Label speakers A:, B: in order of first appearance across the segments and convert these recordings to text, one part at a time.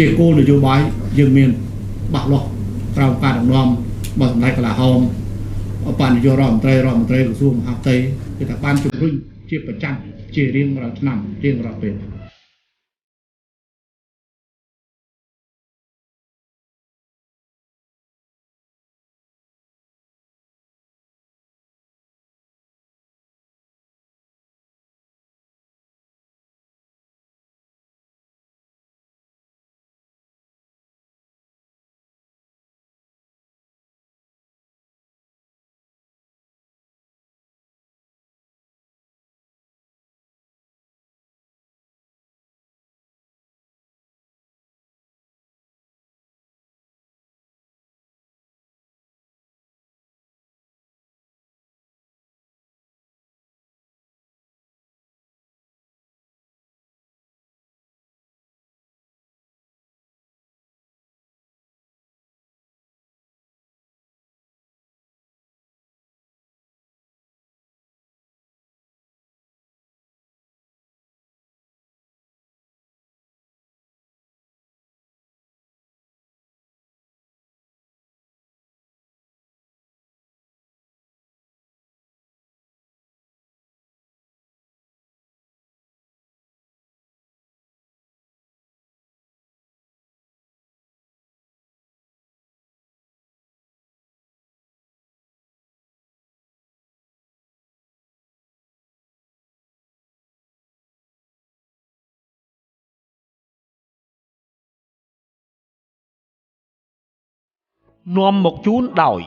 A: ជាគោលនយោបាយយើងមានច្បាស់លាស់ក្រោមការដឹកនាំរបស់សម្ដេចក្រឡាហោមឧបនាយករដ្ឋមន្ត្រីរដ្ឋមន្ត្រីក្រសួងមហាផ្ទៃគឺថាបានជំរុញជាប្រចាំជារៀងរាល់ឆ្នាំរៀងរាល់ពេល
B: នាំមកជូនដោយ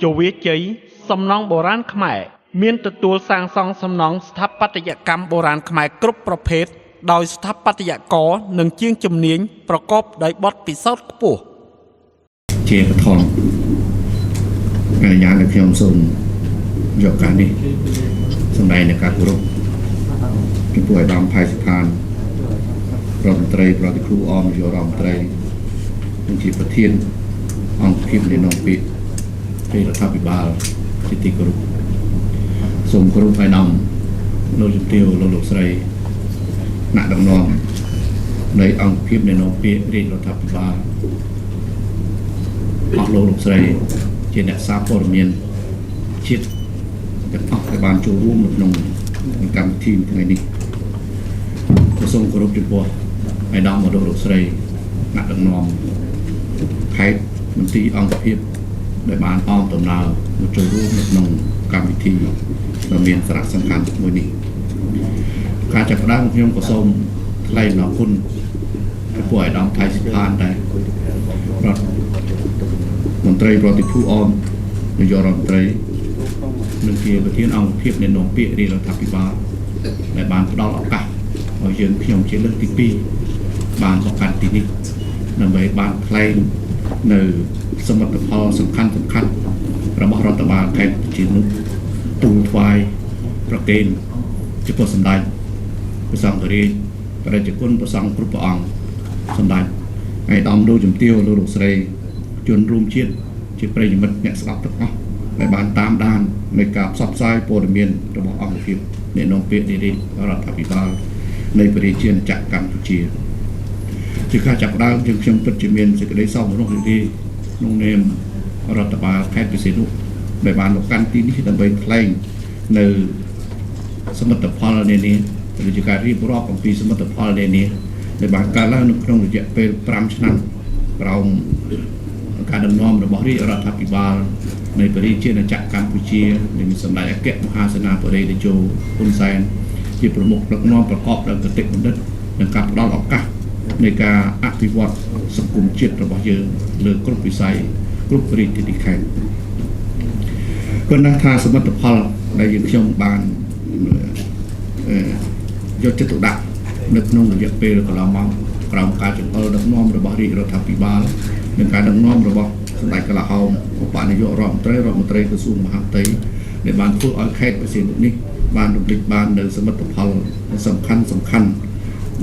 B: ជវាជ័យសំណង់បុរាណខ្មែរមានទទួលសាងសង់សំណង់ស្ថាបត្យកម្មបុរាណខ្មែរគ្រប់ប្រភេទដោយស្ថាបត្យករនិងជាងជំនាញប្រកបដោយបទពិសោធន៍ខ្ពស់
A: ជាបឋមអនុញ្ញាតឲ្យខ្ញុំសូមយកការនេះសម្ដែងនូវការគោរពចំពោះឯកឧត្តមផៃសិផានរដ្ឋមន្ត្រីប្រតិភូអមនាយករដ្ឋមន្ត្រីនិងជាប្រធានអង្គភាពនៃនាំពាក្យរាជរដ្ឋាភិបាលជាទីគោរពសូមគោរពឯកឧត្តមលោកជំទាវលោកលោកស្រីថ្នាក់ដឹកនាំនៃអង្គភាពនៃនាំពាក្យរាជរដ្ឋាភិបាលអស់លោកលោកស្រីជាអ្នកសារព័ត៌មានជាតិទាំងអស់ដែលបានចូលរួមនៅក្នុងកម្មវិធីថ្ងៃនេះក៏សូមគោរពចំពោះឯកឧត្តមលោកលោកស្រីថ្នាក់ដឹកនាំខេត្តមន្ទីរអង្គភាពដែលបានអមដំណើរមកចូលរួមនៅក្នុងកម្មវិធីដ៏មានសារៈសំខាន់មួយនេះការចាប់ផ្ដើមខ្ញុំក៏សូមថ្លែងអំណរគុណចំពោះឯកឧត្តមថៃសិផានដែលរដ្ឋមន្ត្រីប្រតិភូអមនាយករដ្ឋមន្ត្រីនិងជាប្រធានអង្គភាពនៃនាំពាក្យរាជរដ្ឋាភិបាលដែលបានផ្ដល់ឱកាសឲ្យយើងខ្ញុំជាលើកទី2បានមកកាន់ទីនេះដើម្បីបានថ្លែងនៅសមិទ្ធផលសំខាន់សំខាន់របស់រដ្ឋបាលខេត្តព្រះសីហនុទូលថ្វាយប្រគេនចំពោះសម្ដេចព្រះសង្ឃរាជព្រះរាជគុណព្រះសង្ឃគ្រប់ព្រះអង្គសម្ដេចឯកឧត្តមលោកជំទាវលោកលោកស្រីជនរួមជាតិជាប្រិយមិត្តអ្នកស្ដាប់ទាំងអស់ដែលបានតាមដាននៃការផ្សព្វផ្សាយព័ត៌មានរបស់អង្គភាពអ្នកនាំពាក្យរាជរដ្ឋាភិបាលនៃព្រះរាជាណាចក្រកម្ពុជាជាការចាប់ផ្ដើមយើងខ្ញុំពិតជាមានសេចក្តីសោមនស្សរីករាយក្នុងនាមរដ្ឋបាលខេត្តព្រះសីហនុដែលបានមកកាន់ទីនេះដើម្បីថ្លែងនៅសមិទ្ធផលនានាឬជាការរៀបរាប់អំពីសមិទ្ធផលនានាដែលបានកើតឡើងនៅក្នុងរយៈពេល5ឆ្នាំក្រោមការដឹកនាំរបស់រាជរដ្ឋាភិបាលនៃព្រះរាជាណាចក្រកម្ពុជាដែលមានសម្ដេចអគ្គមហាសេនាបតីតេជោហ៊ុនសែនជាប្រមុខដឹកនាំប្រកបដោយគតិបណ្ឌិតនិងការផ្ដល់ឱកាសនៃការអភិវឌ្ឍសង្គមជាតិរបស់យើងលើគ្រប់វិស័យគ្រប់រាជធានីខេត្តប៉ុន្តែថាសមិទ្ធផលដែលយើងខ្ញុំបានយកចិត្តទុកដាក់នៅក្នុងរយៈពេលកន្លងមកក្រោមការចង្អុលដឹកនាំរបស់រាជរដ្ឋាភិបាលនិងការដឹកនាំរបស់សម្ដេចក្រឡាហោមឧបនាយករដ្ឋមន្ត្រីរដ្ឋមន្ត្រីក្រសួងមហាផ្ទៃដែលបានធ្វើឲ្យខេត្តព្រះសីហនុនេះបានរំលេចបាននៅសមិទ្ធផលសំខាន់សំខាន់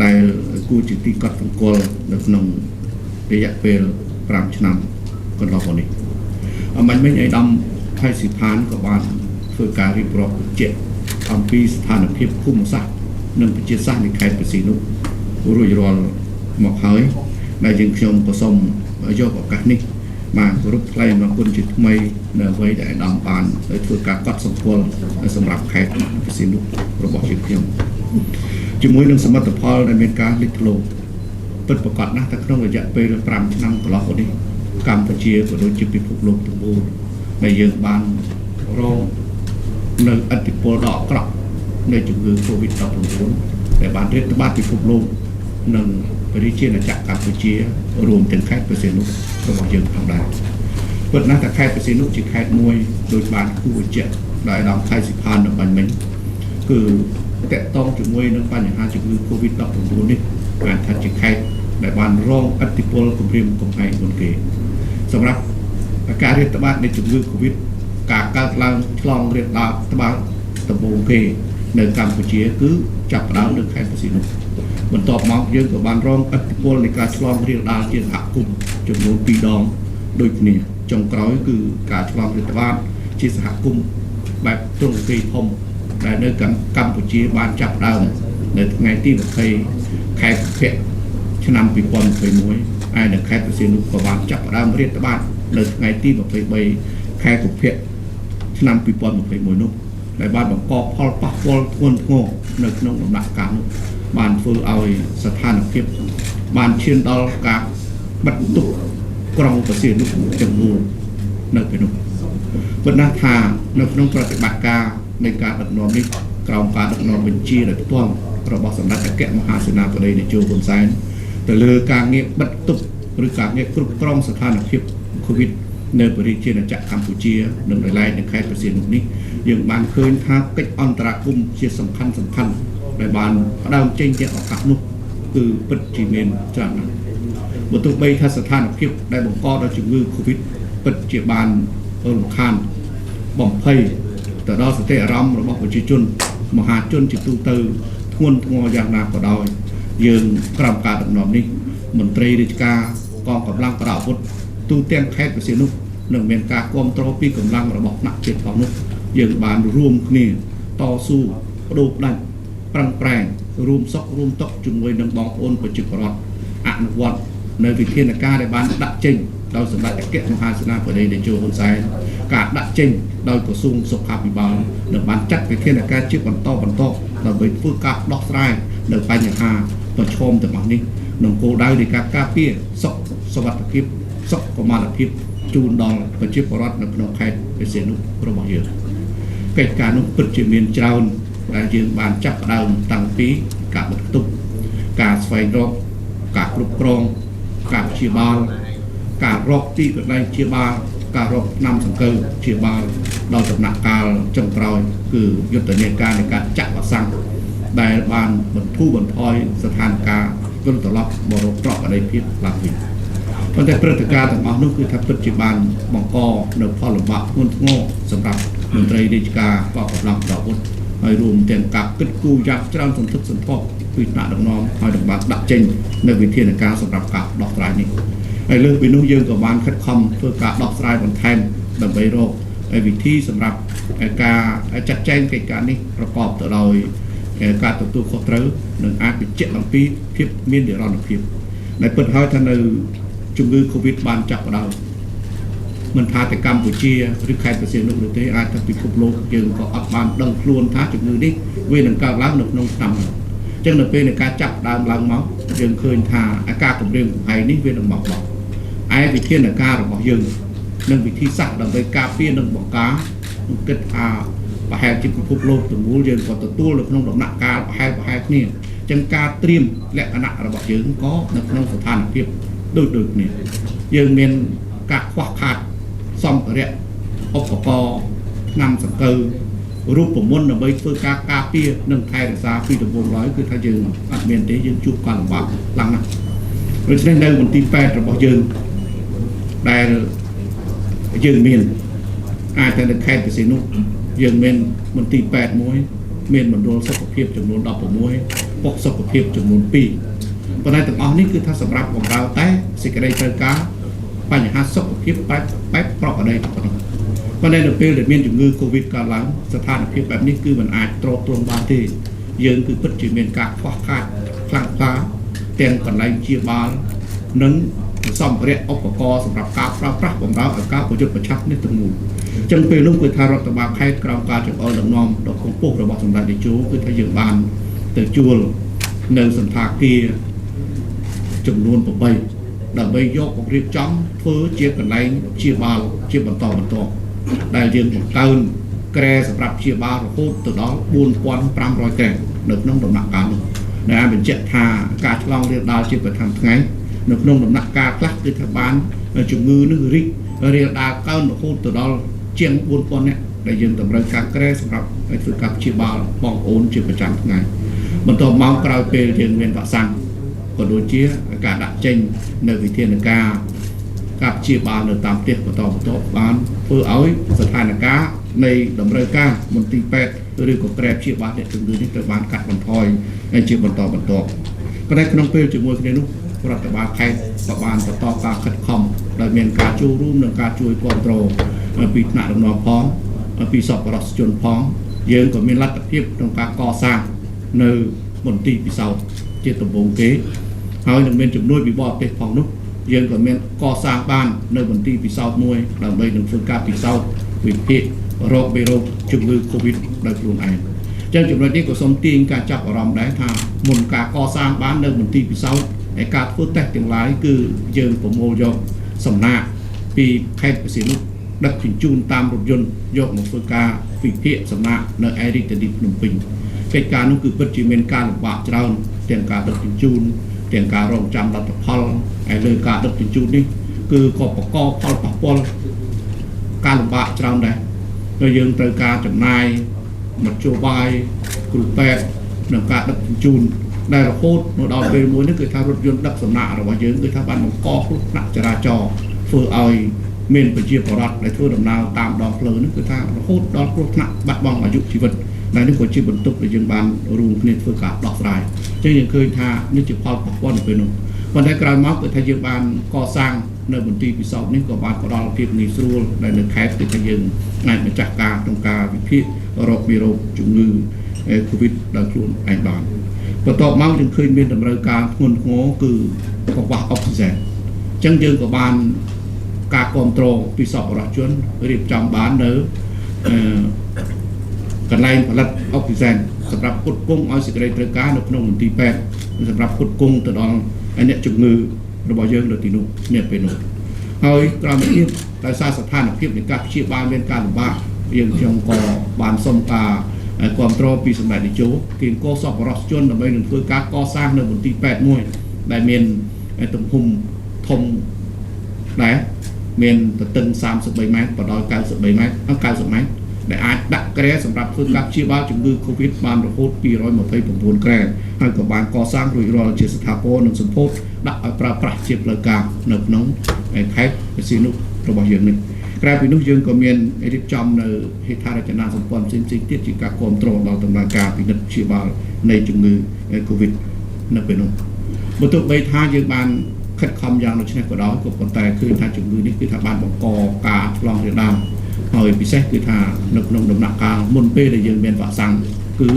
A: ដែលគួរជាទីកត់សម្គាល់នៅក្នុងរយៈពេល5ឆ្នាំកន្លងមកនេះអម្បាញ់មិញឯកឧត្តមផៃសិផានក៏បានធ្វើការរៀបរាប់បញ្ជាក់អំពីស្ថានភាពភូមិសាស្ត្រនិងប្រជាសាស្ត្រនៃខេត្តព្រះសីហនុរួចរាល់មកហើយ ដែលយើងខ្ញុំក៏សូមយកឱកាសនេះបាទគោរពថ្លែងអំណរគុណជាថ្មីនៅអ្វីដែលអាដាមបានធ្វើការកត់សម្គាល់សម្រាប់ខេត្តព្រះសីហនុរបស់យើងខ្ញុំជាមួយនឹងសមិទ្ធផលដែលមានការលេចធ្លោពិតប្រាកដណាស់តែក្នុងរយៈពេល5ឆ្នាំកន្លងមកនេះកម្ពុជាក៏ដូចជាពិភពលោកទាំងមូលដែលយើងបានរងនៅឥទ្ធិពលដ៏អាក្រក់នៃជំងឺ Covid-19 ដែលបានរាតត្បាតពិភពលោកនិងប្រជាជាតិកម្ពុជារួមទាំងខេត្តព្រះសីហនុរបស់យើងផងដែរពិតណាស់ថាខេត្តព្រះសីហនុជាខេត្តមួយដោយបានគូបញ្ជាក់ដោយអាដាមថៃសិផាននៅបាញ់មិញគឺតកតងជាមួយនឹងបញ្ហាជំងឺ Covid-19 នេះអាចថាជាខេត្តដែលបានរងឥទ្ធិពលគំរាមកំហែងមុនគេសម្រាប់ការរាតត្បាតនៃជំងឺ Covid ការកើតឡើងឆ្លងរាលដាលត្បាតដំបូងគេនៅកម្ពុជាគឺចាប់ផ្ដើមនៅខេត្តព្រះសីហនុបន្ទាប់មកយើងក៏បានរងឥទ្ធិពលនៃការឆ្លងរាលដាលជាសហគមន៍ចំនួន2ដងដូចគ្នាចុងក្រោយគឺការឆ្លងរាតត្បាតជាសហគមន៍បែបទ្រង់ទ្រាយធំដែលនៅកម្ពុជាបានចាប់ផ្ដើមនៅថ្ងៃទី20ខែកុម្ភៈឆ្នាំ2021ឯនៅខេត្តព្រះសីហនុក៏បានចាប់ផ្ដើមរាតត្បាតនៅថ្ងៃទី23ខែកុម្ភៈឆ្នាំ2021នោះដែលបានបង្កផលប៉ះពាល់ធ្ងន់ធ្ងរនៅក្នុងដំណាក់កាលនោះបានធ្វើឲ្យស្ថានភាពបានឈានដល់ការបិទទប់ក្រុងព្រះសីហនុទាំងមូលនៅពេលនោះប៉ុន្តែថានៅក្នុងប្រតិបត្តិការនៃការដឹកនាំនេះក្រោមការដឹកនាំបញ្ជាដោយផ្ទាល់របស់សម្ដេចអគ្គមហាសេនាបតីតេជោហ៊ុនសែនទៅលើការងារបិទទប់ឬការងារគ្រប់គ្រងស្ថានភាព COVID នៅប្រជាជាតិកម្ពុជានិងដោយឡែកនៅខេត្តព្រះសីហនុនេះយើងបានឃើញថាកិច្ចអន្តរាគមន៍ជាសំខាន់សំខាន់ដែលបានផ្ដើមចេញជាឱកាសនោះគឺពិតជាមានច្រើនណាស់បើទោះបីថាស្ថានភាពដែលបង្កដោយជំងឺ Covid ពិតជាបានរំខានបំភ័យទៅដល់សតិអារម្មណ៍របស់ប្រជាជនមហាជនជាទូទៅធ្ងន់ធ្ងរយ៉ាងណាក៏ដោយយើងក្រោមការដឹកនាំនេះមន្ត្រីរាជការកងកម្លាំងប្រដាប់អាវុធទូទាំងខេត្តព្រះសីហនុនឹងមានការគ្រប់គ្រងពីកម្លាំងរបស់ថ្នាក់ជាតិផងនោះយើងបានរួមគ្នាតស៊ូបដូរផ្ដាច់ប្រឹងប្រែងរួមសុខរួមទុក្ខជាមួយនឹងបងប្អូនប្រជាពលរដ្ឋអនុវត្តនៅវិធានការដែលបានដាក់ចេញដោយសម្ដេចអគ្គមហាសេនាបតីតេជោហ៊ុនសែនការដាក់ចេញដោយក្រសួងសុខាភិបាលនឹងបានចាត់វិធានការជាបន្តបន្តដើម្បីធ្វើការដោះស្រាយនៅបញ្ហាប្រឈមទាំងអស់នេះក្នុងគោលដៅនៃការការពារសុខសុវត្ថិភាពសុខុមាលភាពជូនដល់ប្រជាពលរដ្ឋនៅក្នុងខេត្តព្រះសីហនុរបស់យើងកិច្ចការនោះពិតជាមានច្រើនដែលយើងបានចាប់ផ្ដើមតាំងពីការបិទខ្ទប់ការស្វែងរកការគ្រប់គ្រងការព្យាបាលការរកទីកន្លែងព្យាបាលការរកថ្នាំសង្កូវព្យាបាលដល់ដំណាក់កាលចុងក្រោយគឺយុទ្ធនាការនៃការចាក់វ៉ាក់សាំងដែលបានបន្ធូរបន្ថយស្ថានភាពវិលត្រឡប់មករកប្រក្រតីភាពឡើងវិញប៉ុន្តែព្រឹត្តិការណ៍ទាំងអស់នោះគឺថាពិតជាបានបង្កនៅផលលំបាកធ្ងន់ធ្ងរសម្រាប់មន្ត្រីរាជការកងកម្លាំងប្រដាប់អាវុធហើយរួមទាំងការគិតគូរយ៉ាងច្រើនសន្ធឹកសន្ធាប់ពីថ្នាក់ដឹកនាំហើយនឹងបានដាក់ចេញនៅវិធានការសម្រាប់ការដោះស្រាយនេះហើយលើសពីនោះយើងក៏បានខិតខំធ្វើការដោះស្រាយបន្ថែមដើម្បីរកវិធីសម្រាប់ការចាត់ចែងកិច្ចការនេះប្រកបទៅដោយការទទួលខុសត្រូវនិងអាចបញ្ជាក់អំពីភាពមាននិរន្តរភាពដែលពិតហើយថានៅជំងឺ Covid បានចាប់ផ្ដើមមិនថាតែកម្ពុជាឬខេត្តព្រះសីហនុនោះទេអាចថាពិភពលោកយើងក៏អត់បានដឹងខ្លួនថាជំងឺនេះវានឹងកើតឡើងនៅក្នុងឆ្នាំនេះអញ្ចឹងនៅពេលនៃការចាប់ដើមឡើងមកយើងឃើញថាអាការគំរាមកំហែងនេះវានឹងមកដល់ឯវិធានការរបស់យើងនិងវិធីសាស្ត្រដើម្បីការពារនិងបង្ការខ្ញុំគិតថាប្រហែលជាពិភពលោកទាំងមូលយើងក៏ទទួលនៅក្នុងដំណាក់កាលប្រហែលគ្នាអញ្ចឹងការត្រៀមលក្ខណៈរបស់យើងក៏នៅក្នុងស្ថានភាពដូចគ្នាយើងមានការខ្វះខាតសម្ភារៈឧបករណ៍ថ្នាំសង្កូវរូបមន្តដើម្បីធ្វើការការពារនិងថែរក្សាពីដំបូងឡើយគឺថាយើងអត់មានទេយើងជួបការលំបាកខ្លាំងណាស់ដូច្នេះនៅមន្ទីរពេទ្យរបស់យើងដែលយើងមានអាចតែនៅខេត្តព្រះសីហនុយើងមានមន្ទីរពេទ្យមួយមានមណ្ឌលសុខភាពចំនួន16ប៉ុស្តិ៍សុខភាពចំនួន2ប៉ុន្តែទាំងអស់នេះគឺថាសម្រាប់បម្រើតែសេចក្តីត្រូវការបញ្ហាសុខភាពបែបប្រក្រតីប៉ុណ្ណោះប៉ុន្តែនៅពេលដែលមានជំងឺ Covid កើតឡើងស្ថានភាពបែបនេះគឺមិនអាចទ្រទ្រង់បានទេយើងគឺពិតជាមានការខ្វះខាតខ្លាំងក្លាទាំងកន្លែងព្យាបាល និងសម្ភារៈឧបករណ៍សម្រាប់ការប្រើប្រាស់បម្រើឲ្យការប្រយុទ្ធប្រឆាំងនេះទាំងមូលអញ្ចឹងពេលនោះគឺថារដ្ឋបាលខេត្តក្រោមការចង្អុលដឹកនាំដ៏ខ្ពង់ខ្ពស់របស់សម្ដេចតេជោគឺថាយើងបានទៅជួលនៅសន្តាគារចំនួន8ដើម្បីយកមករៀបចំធ្វើជាកន្លែងព្យាបាលជាបន្តបន្ទាប់ដែលយើងបង្កើនក្រែសម្រាប់ព្យាបាលរហូតទៅដល់4500ក្រែនៅក្នុងដំណាក់កាលនោះដែលអាចបញ្ជាក់ថាការឆ្លងរាលដាលជាប្រចាំថ្ងៃនៅក្នុងដំណាក់កាលខ្លះគឺថាបានជំងឺនឹងរីករាលដាលកើនរហូតទៅដល់ជាង4000នាក់ដែលយើងតម្រូវការក្រែសម្រាប់ឲ្យធ្វើការព្យាបាលបងប្អូនជាប្រចាំថ្ងៃបន្ទាប់មកក្រោយពេលយើងមានវ៉ាក់សាំងក៏ដូចជាការដាក់ចេញនៅវិធានការការព្យាបាលនៅតាមផ្ទះបន្តបន្ទាប់បានធ្វើឲ្យស្ថានភាពនៃតម្រូវការមន្ទីរពេទ្យឬក៏ក្រែព្យាបាលអ្នកជំងឺនេះត្រូវបានកាត់បន្ថយជាបន្តបន្ទាប់ប៉ុន្តែក្នុងពេលជាមួយគ្នានោះរដ្ឋបាលខេត្តក៏បានបន្តការខិតខំដោយមានការចូលរួមនិងការជួយគ្រប់គ្រងពីថ្នាក់ដឹកនាំផងពីសប្បុរសជនផងយើងក៏មានលទ្ធភាពក្នុងការកសាងនៅមន្ទីរពិសោធន៍ជាដំបូងគេហើយនឹងមានជំនួយពីបរទេសផងនោះយើងក៏មានកសាងបាននៅមន្ទីរពិសោធន៍មួយដើម្បីនឹងធ្វើការពិសោធន៍វិភាគរោគមេរោគជំងឺ Covid ដោយខ្លួនឯងអញ្ចឹងចំណុចនេះក៏សូមទាញការចាប់អារម្មណ៍ដែរថាមុនការកសាងបាននៅមន្ទីរពិសោធន៍ឯការធ្វើតេស្តទាំងឡាយគឺយើងប្រមូលយកសំណាកពីខេត្តព្រះសីហនុដឹកជញ្ជូនតាមរថយន្តយកមកធ្វើការវិភាគសំណាកនៅឯរាជធានីភ្នំពេញកិច្ចការនោះគឺពិតជាមានការលំបាកច្រើនទាំងការដឹកជញ្ជូនទាំងការរងចាំលទ្ធផលឯលើការដឹកជញ្ជូននេះគឺក៏បង្កផលប៉ះពាល់ការលំបាកច្រើនដែរហើយយើងត្រូវការចំណាយមធ្យោបាយគ្រូពេទ្យក្នុងការដឹកជញ្ជូនដែលរហូតមកដល់ពេលមួយនេះគឺថារថយន្តដឹកសំណាករបស់យើងគឺថាបានបង្កគ្រោះថ្នាក់ចរាចរណ៍ធ្វើឲ្យមានប្រជាពលរដ្ឋដែលធ្វើដំណើរតាមដងផ្លូវនេះគឺថារហូតដល់គ្រោះថ្នាក់បាត់បង់អាយុជីវិតដែលនេះក៏ជាបន្ទុកដែលយើងបានរួមគ្នាធ្វើការដោះស្រាយអញ្ចឹងយើងឃើញថានេះជាផលប៉ះពាល់នៅពេលនោះប៉ុន្តែក្រោយមកគឺថាយើងបានកសាងនៅមន្ទីរពិសោធន៍នេះក៏បានផ្ដល់ភាពងាយស្រួលដែលនៅខេត្តគឺថាយើងអាចម្ចាស់ការក្នុងការវិភាគរោគមេរោគជំងឺ COVID ដោយខ្លួនឯងបានបន្ទាប់មកយើងឃើញមានតម្រូវការធ្ងន់ធ្ងរគឺកង្វះអុកស៊ីហ្សែនអញ្ចឹងយើងក៏បានការគ្រប់គ្រងពីសប្បុរសជនរៀបចំបាននៅកន្លែងផលិតអុកស៊ីហ្សែនសម្រាប់ផ្គត់ផ្គង់ឲ្យសេចក្តីត្រូវការនៅក្នុងមន្ទីរពេទ្យសម្រាប់ផ្គត់ផ្គង់ទៅដល់អ្នកជំងឺរបស់យើងនៅទីនោះនាពេលនោះហើយក្រោយមកទៀតដោយសារស្ថានភាពនៃការព្យាបាលមានការលំបាកយើងខ្ញុំក៏បានសុំការគ្រប់គ្រងពីសម្ដេចតេជោគៀងកសប្បុរសជនដើម្បីនឹងធ្វើការកសាងនៅមន្ទីរពេទ្យមួយដែលមានទំហំធំដែរមានទទឹង33ម៉ែត្របដោយ93ម៉ែត្រ90ម៉ែត្រដែលអាចដាក់ក្រែសម្រាប់ធ្វើការព្យាបាលជំងឺ Covid បានរហូត229ក្រែហើយក៏បានកសាងរួចរាល់ជាស្ថាពរនិងសម្ពោធដាក់ឲ្យប្រើប្រាស់ជាផ្លូវការនៅក្នុងខេត្តព្រះសីហនុរបស់យើងនេះក្រៅពីនោះយើងក៏មានរៀបចំនៅហេដ្ឋារចនាសម្ព័ន្ធផ្សេងៗទៀតជាការគ្រប់គ្រងដល់ដំណើរការពិនិត្យព្យាបាលនៃជំងឺ Covid នៅពេលនោះបើទោះបីថាយើងបានខិតខំយ៉ាងដូចនេះក៏ដោយក៏ប៉ុន្តែឃើញថាជំងឺនេះគឺថាបានបង្កការឆ្លងរាលដាលហើយពិសេសគឺថានៅក្នុងដំណាក់កាលមុនពេលដែលយើងមានវ៉ាក់សាំងគឺ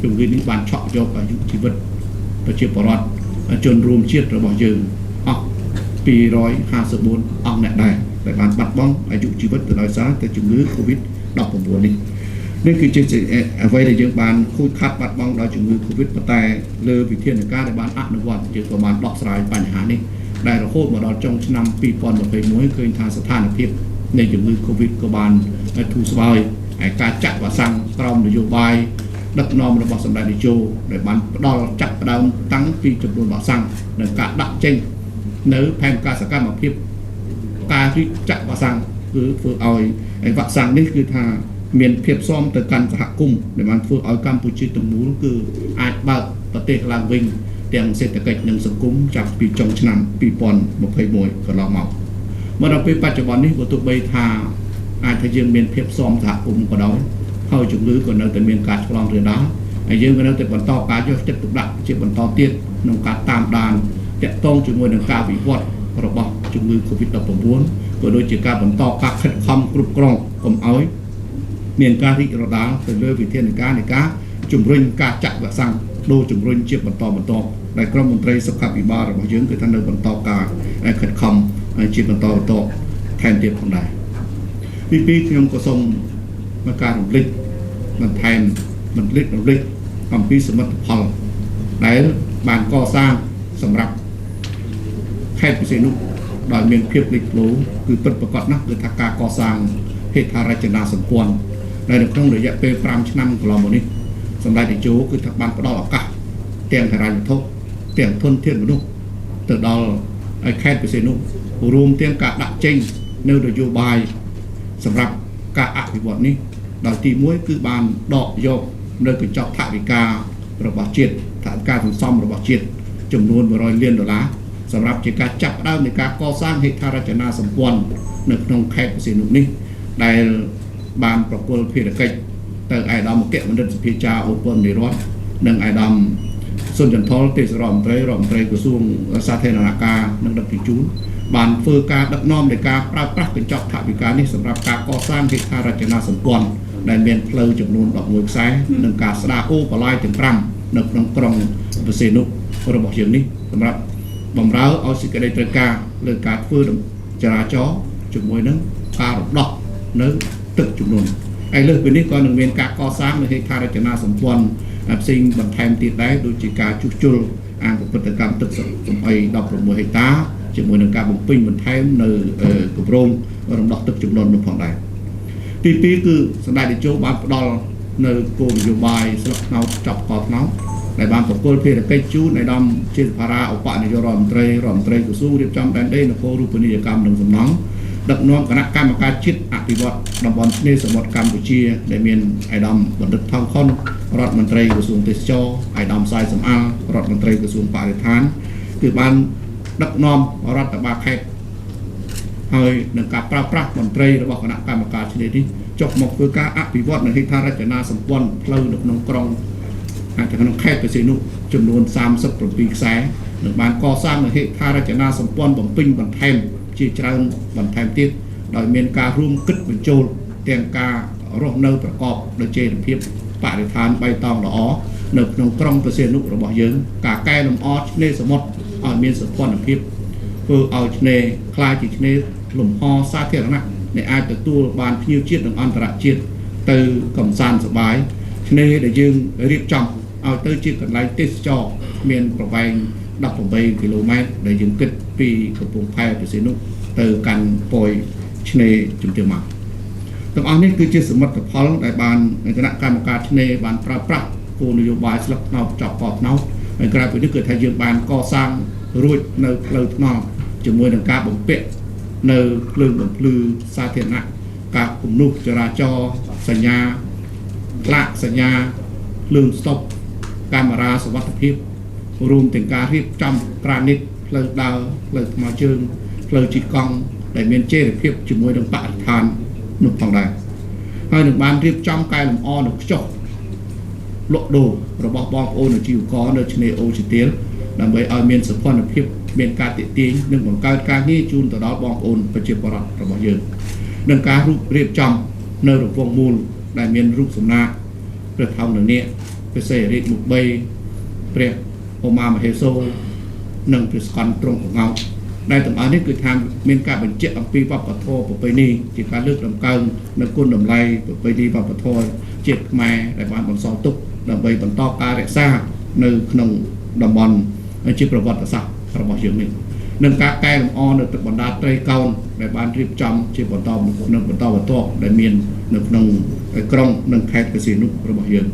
A: ជំងឺនេះបានឆក់យកអាយុជីវិតប្រជាពលរដ្ឋជនរួមជាតិរបស់យើងអស់254អង្គអ្នកដែរដែលបានបាត់បង់អាយុជីវិតទៅដោយសារតែជំងឺ Covid-19 នេះនេះគឺជាអ្វីដែលយើងបានខូចខាត់បាត់បង់ដោយជំងឺ Covid ប៉ុន្តែលើវិធានការដែលបានអនុវត្តយើងក៏បានដោះស្រាយបញ្ហានេះដែលរហូតមកដល់ចុងឆ្នាំ2021ឃើញថាស្ថានភាពនៃជំងឺ Covid ក៏បានធូរស្បើយហើយការចាក់វ៉ាក់សាំងក្រោមនយោបាយដឹកនាំរបស់សម្ដេចតេជោដែលបានផ្ដល់ចាប់ផ្ដើមតាំងពីចំនួនវ៉ាក់សាំងនិងការដាក់ចេញនៅផែនការសកម្មភាពការរីកចាក់វ៉ាក់សាំងគឺធ្វើឲ្យវ៉ាក់សាំងនេះគឺថាមានភាពសមទៅកាន់សហគមន៍ដែលបានធ្វើឲ្យកម្ពុជាទាំងមូលគឺអាចបើកប្រទេសឡើងវិញទាំងសេដ្ឋកិច្ចនិងសង្គមចាប់ពីចុងឆ្នាំ2021កន្លងមកមកដល់ពេលបច្ចុប្បន្ននេះបើទោះបីថាអាចថាយើងមានភាពសមសហគមន៍ក៏ដោយហើយជំងឺក៏នៅតែមានការឆ្លងរាលដាលហើយយើងក៏នៅតែបន្តការយកចិត្តទុកដាក់ជាបន្តទៀតក្នុងការតាមដានតាក់ទងជាមួយនឹងការវិវត្តរបស់ជំងឺ Covid-19 ក៏ដូចជាការបន្តការខិតខំគ្រប់គ្រងកុំឲ្យមានការរីករាលដាលទៅលើវិធានការនៃការជំរុញការចាក់វ៉ាក់សាំងដូរជំរុញជាបន្តបន្ទាប់ ដែលក្រុមមន្ត្រីសុខាភិបាលរបស់យើងគឺថានៅបន្តការខិតខំជាបន្តបន្ទាប់ថែមទៀតផងដែរទីពីរខ្ញុំក៏សូមមកការរំលឹកបន្ថែមបន្លិចរំលឹកអំពីសមិទ្ធផលដែលបានកសាងសម្រាប់ខេត្តពិសេសនោះដោយមានភាពលេចធ្លោគឺពិតប្រាកដណាស់គឺថាការកសាងហេដ្ឋារចនាសម្ព័ន្ធដែលនៅក្នុងរយៈពេល5ឆ្នាំកន្លងមកនេះសម្ដេចតេជោគឺថាបានផ្ដល់ឱកាសទាំងហិរញ្ញវត្ថុទាំងធនធានមនុស្សទៅដល់ឲ្យខេត្តពិសេសនោះរួមទាំងការដាក់ចេញនៅនយោបាយសម្រាប់ការអភិវឌ្ឍនេះដោយទី1គឺបានដកយកនៅកញ្ចប់ថវិការបស់ជាតិថវិកាសន្សំរបស់ជាតិចំនួន100លានដុល្លារសម្រាប់ជាការចាប់ផ្ដើមនៃការកសាងហេដ្ឋារចនាសម្ព័ន្ធនៅក្នុងខេត្តព្រះសីហនុនេះដែលបានប្រគល់ភារកិច្ចទៅឯកឧត្តមអគ្គបណ្ឌិតសភាចាអូពន្ធនិរដ្ឋនិងឯកឧត្តមសុនចន្ទថុលទេសរដ្ឋមន្ត្រីរដ្ឋមន្ត្រីក្រសួងសាធារណការនិងដឹកជញ្ជូនបានធ្វើការដឹកនាំនៃការប្រើប្រាស់កញ្ចប់ថវិកានេះសម្រាប់ការកសាងហេដ្ឋារចនាសម្ព័ន្ធដែលមានផ្លូវចំនួន11ខ្សែនិងការស្ដារអូបឡាយទាំង5នៅក្នុងក្រុងព្រះសីហនុរបស់យើងនេះសម្រាប់បំរើឲ្យសេចក្តីត្រូវការលើការធ្វើចរាចរណ៍ជាមួយនឹងការរំដោះនៅទឹកចំនួនហើយលើសពីនេះក៏នឹងមានការកសាងនៅហេដ្ឋារចនាសម្ព័ន្ធផ្សេងបន្ថែមទៀតដែរដូចជាការជួសជុលអាងប្រព្រឹត្តកម្មទឹកសំអី16ហិកតាជាមួយនឹងការបំពេញបន្ថែមនៅគម្រោងរំដោះទឹកចំនួននោះផងដែរទី2គឺសម្ដេចតេជោបានផ្ដល់នៅគោលនយោបាយស្លឹកត្នោតចប់កត្នោតដែលបានប្រគល់ភារកិច្ចជូនឯកឧត្តមជាសភារាឧបនាយករដ្ឋមន្ត្រីរដ្ឋមន្ត្រីក្រសួងរៀបចំដែនដីនគររូបនីយកម្មនិងសំណង់ដឹកនាំគណៈកម្មការជាតិអភិវឌ្ឍតំបន់ឆ្នេរសមុទ្រកម្ពុជាដែលមានឯកឧត្តមបណ្ឌិតថងខុនរដ្ឋមន្ត្រីក្រសួងទេសចរណ៍ឯកឧត្តមសាយសំអាល់រដ្ឋមន្ត្រីក្រសួងបរិស្ថានគឺបានដឹកនាំរដ្ឋបាលខេត្តហើយនឹងការប្រើប្រាស់មន្ត្រីរបស់គណៈកម្មការឆ្នេរនេះចុះមកធ្វើការអភិវឌ្ឍនៅហេដ្ឋារចនាសម្ព័ន្ធផ្លូវនៅក្នុងក្រុងអាចក្នុងខេត្តព្រះសីហនុចំនួន37ខ្សែនឹងបានកសាងនៅហេដ្ឋារចនាសម្ព័ន្ធបំពេញបន្ថែមជាច្រើនបន្ថែមទៀតដោយមានការរួមគិតបញ្ចូលទាំងការរស់នៅប្រកបដោយចីរភាពបរិស្ថានបៃតងល្អនៅក្នុងក្រុងព្រះសីហនុរបស់យើងការកែលម្អឆ្នេរសមុទ្រឲ្យមានសោភ័ណភាពធ្វើឲ្យឆ្នេរក្លាយជាឆ្នេរលំហសាធារណៈដែលអាចទទួលបានភ្ញៀវជាតិនិងអន្តរជាតិទៅកំសាន្តសប្បាយឆ្នេរដែលយើងរៀបចំឲ្យទៅជាកន្លែងទេសចរមានប្រវែង18គីឡូម៉ែត្រដែលយើងគិតពីកំពង់ផែព្រះសីហនុទៅកាន់ប៉យឆ្នេរជំទាវមកទាំងអស់នេះគឺជាសមិទ្ធផលដែលបានគណៈកម្មការឆ្នេរបានប្រើប្រាស់គោលនយោបាយស្លឹកត្នោតចប់កត្នោតហើយក្រៅពីនេះគឺថាយើងបានកសាងរួចនៅផ្លូវថ្នល់ជាមួយនឹងការបំពាក់នៅភ្លើងបំភ្លឺសាធារណៈការគំនុះចរាចរណ៍សញ្ញាផ្លាកសញ្ញាភ្លើងស្តុបកាមេរ៉ាសុវត្ថិភាពរួមទាំងការរៀបចំក្រានីតផ្លូវដើរផ្លូវថ្មើរជើងផ្លូវជិះកង់ដែលមានចីរភាពជាមួយនឹងបរិស្ថាននោះផងដែរហើយនឹងបានរៀបចំកែលម្អនៅខ្ចុះលក់ដូររបស់បងប្អូនអាជីវករនៅឆ្នេរអូជាទៀលដើម្បីឲ្យមានសោភ័ណភាពមានការទាក់ទាញនិងបង្កើតការងារជូនទៅដល់បងប្អូនប្រជាពលរដ្ឋរបស់យើងនឹងការរូបរៀបចំនៅរង្វង់មូលដែលមានរូបសំណាកព្រះថោងននាគព្រះសិរិរាជមុខ3ព្រះឧមាមហេសូនិងព្រះស្កន្ទទ្រង់កងោកដែលទាំងអស់នេះគឺថាមានការបញ្ជាក់អំពីវប្បធម៌ប្រពៃណីជាការលើកតម្កើងនៅគុណតម្លៃប្រពៃណីវប្បធម៌ជាតិខ្មែរដែលបានបន្សល់ទុកដើម្បីបន្តការរក្សានៅក្នុងតំបន់ជាប្រវត្តិសាស្ត្ររបស់យើងនេះនឹងការកែលម្អនៅទឹកបណ្ដាត្រីកោណដែលបានរៀបចំជាបន្តនិងបន្តបន្ទាប់ដែលមាននៅក្នុងក្រុងនិងខេត្តព្រះសីហនុរបស់យើង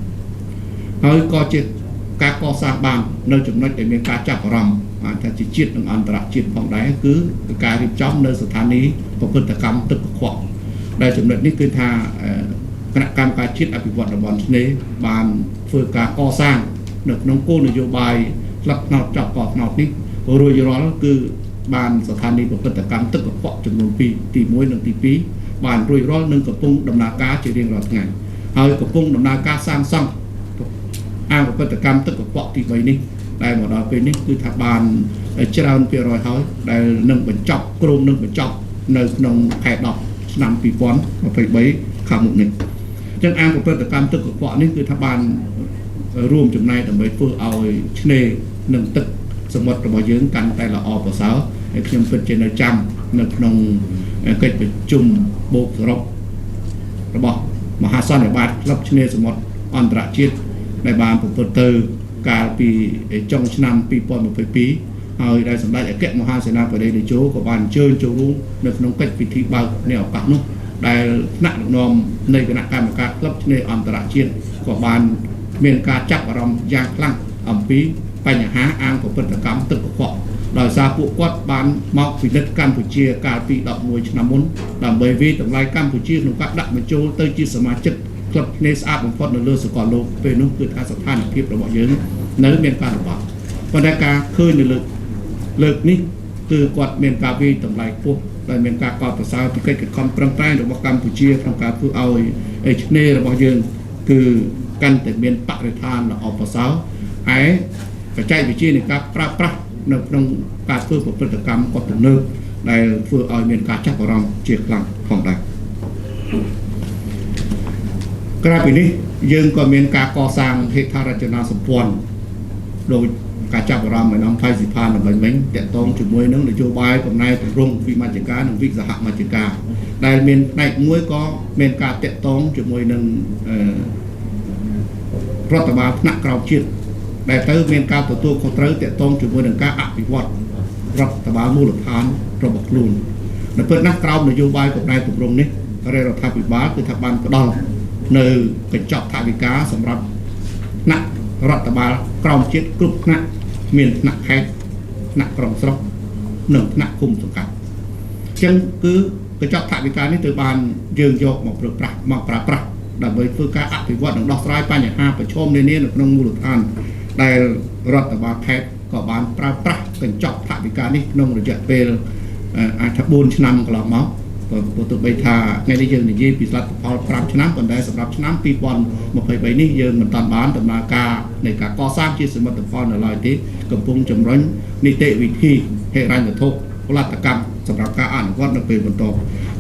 A: ហើយក៏ជាការកសាងបាននៅចំណុចដែលមានការចាប់អារម្មណ៍អាចថាជាជាតិនិងអន្តរជាតិផងដែរគឺការរៀបចំនៅស្ថានីយ៍ប្រព្រឹត្តកម្មទឹកកខ្វក់ដែលចំណុចនេះគឺថាគណៈកម្មការជាតិអភិវឌ្ឍតំបន់ឆ្នេរបានធ្វើការកសាងនៅក្នុងគោលនយោបាយស្លឹកត្នោតចប់កត្នោតនេះរួចរាល់គឺបានស្ថានីយ៍ប្រព្រឹត្តកម្មទឹកកខ្វក់ចំនួន2ទី1និងទី2បានរួចរាល់និងកំពុងដំណើរការជារៀងរាល់ថ្ងៃហើយកំពុងដំណើរការសាងសង់អាងប្រព្រឹត្តកម្មទឹកកខ្វក់ទី3នេះដែលមកដល់ពេលនេះគឺថាបានច្រើនភាគរយហើយដែលនឹងបញ្ចប់គ្រោងនឹងបញ្ចប់នៅក្នុងខែ10ឆ្នាំ2023ខាងមុខនេះអញ្ចឹងអាងប្រព្រឹត្តកម្មទឹកកខ្វក់នេះគឺថាបានរួមចំណែកដើម្បីធ្វើឲ្យឆ្នេរ និងទឹកសមុទ្ររបស់យើងកាន់តែល្អប្រសើរហើយខ្ញុំពិតជានៅចាំនៅក្នុងកិច្ចប្រជុំបូកសរុបរបស់មហាសន្និបាតក្លឹបឆ្នេរសមុទ្រអន្តរជាតិដែលបានប្រព្រឹត្តទៅកាលពីចុងឆ្នាំ2022ហើយដែលសម្ដេចអគ្គមហាសេនាបតីតេជោក៏បានអញ្ជើញចូលរួមនៅក្នុងកិច្ចពិធីបើកនៃឱកាសនោះដែលថ្នាក់ដឹកនាំនៃគណៈកម្មការក្លឹបឆ្នេរអន្តរជាតិក៏បានមានការចាប់អារម្មណ៍យ៉ាងខ្លាំងអំពីបញ្ហាអាងប្រព្រឹត្តកម្មទឹកកខ្វក់ដោយសារពួកគាត់បានមកពិនិត្យកម្ពុជាកាលពី11ឆ្នាំមុនដើម្បីវាយតម្លៃកម្ពុជាក្នុងការដាក់បញ្ចូលទៅជាសមាជិកក្លឹបឆ្នេរស្អាតបំផុតនៅលើសកលលោកពេលនោះគឺថាស្ថានភាពរបស់យើងនៅមានការលំបាកប៉ុន្តែការឃើញនៅលើកនេះគឺគាត់មានការវាយតម្លៃខ្ពស់ដែលមានការកោតសរសើរពីកិច្ចខិតខំប្រឹងប្រែងរបស់កម្ពុជាក្នុងការធ្វើឲ្យឆ្នេររបស់យើងគឺកាន់តែមានបរិស្ថានល្អប្រសើរឯបច្ចេកវិទ្យានៃការប្រើប្រាស់នៅក្នុងការធ្វើប្រព្រឹត្តកម្មក៏ទំនើបដែលធ្វើឲ្យមានការចាប់អារម្មណ៍ជាខ្លាំងផងដែរក្រៅពីនេះយើងក៏មានការកសាងហេដ្ឋារចនាសម្ព័ន្ធដោយការចាប់អារម្មណ៍ឯនំផៃស៊ីផានដើម្បីវិញតកតងជាមួយនឹងនយោបាយកំណែទម្រង់វិមជ្ឈការនិងវិសហមជ្ឈការដែលមានផ្នែកមួយក៏មានការតកតងជាមួយនឹងរដ្ឋបាលថ្នាក់ក្រោមជាតិដែលទៅមានការទទួលខុសត្រូវតកតងជាមួយនឹងការអភិវឌ្ឍរដ្ឋបាលមូលដ្ឋានរបស់ខ្លួននៅពិតណាស់ក្រោមនយោបាយកំណែទម្រង់នេះរដ្ឋាភិបាលគឺថាបានផ្ដល់នៅកញ្ចប់ថវិកាសម្រាប់ថ្នាក់រដ្ឋបាលក្រោមជាតិគ្រប់ថ្នាក់មានថ្នាក់ខេត្តថ្នាក់ក្រុងស្រុកនិងថ្នាក់ឃុំសង្កាត់អញ្ចឹងគឺកញ្ចប់ថវិកានេះត្រូវបានយើងយកមកប្រើប្រាស់ដើម្បីធ្វើការអភិវឌ្ឍនិងដោះស្រាយបញ្ហាប្រឈមនានានៅក្នុងមូលដ្ឋានដែលរដ្ឋបាលខេត្តក៏បានប្រើប្រាស់កញ្ចប់ថវិកានេះក្នុងរយៈពេលអាចថា4ឆ្នាំកន្លងមកព្រោះទោះបីថាថ្ងៃនេះយើងនិយាយពីលទ្ធផល5ឆ្នាំប៉ុន្តែសម្រាប់ឆ្នាំ2023នេះយើងមិនតាន់បានដំណើរការនៃការកសាងជាសមិទ្ធផលនៅឡើយទេកំពុងជំរុញនីតិវិធីហិរញ្ញវត្ថុផលិតកម្មសម្រាប់ការអនុវត្តនៅពេលបន្ត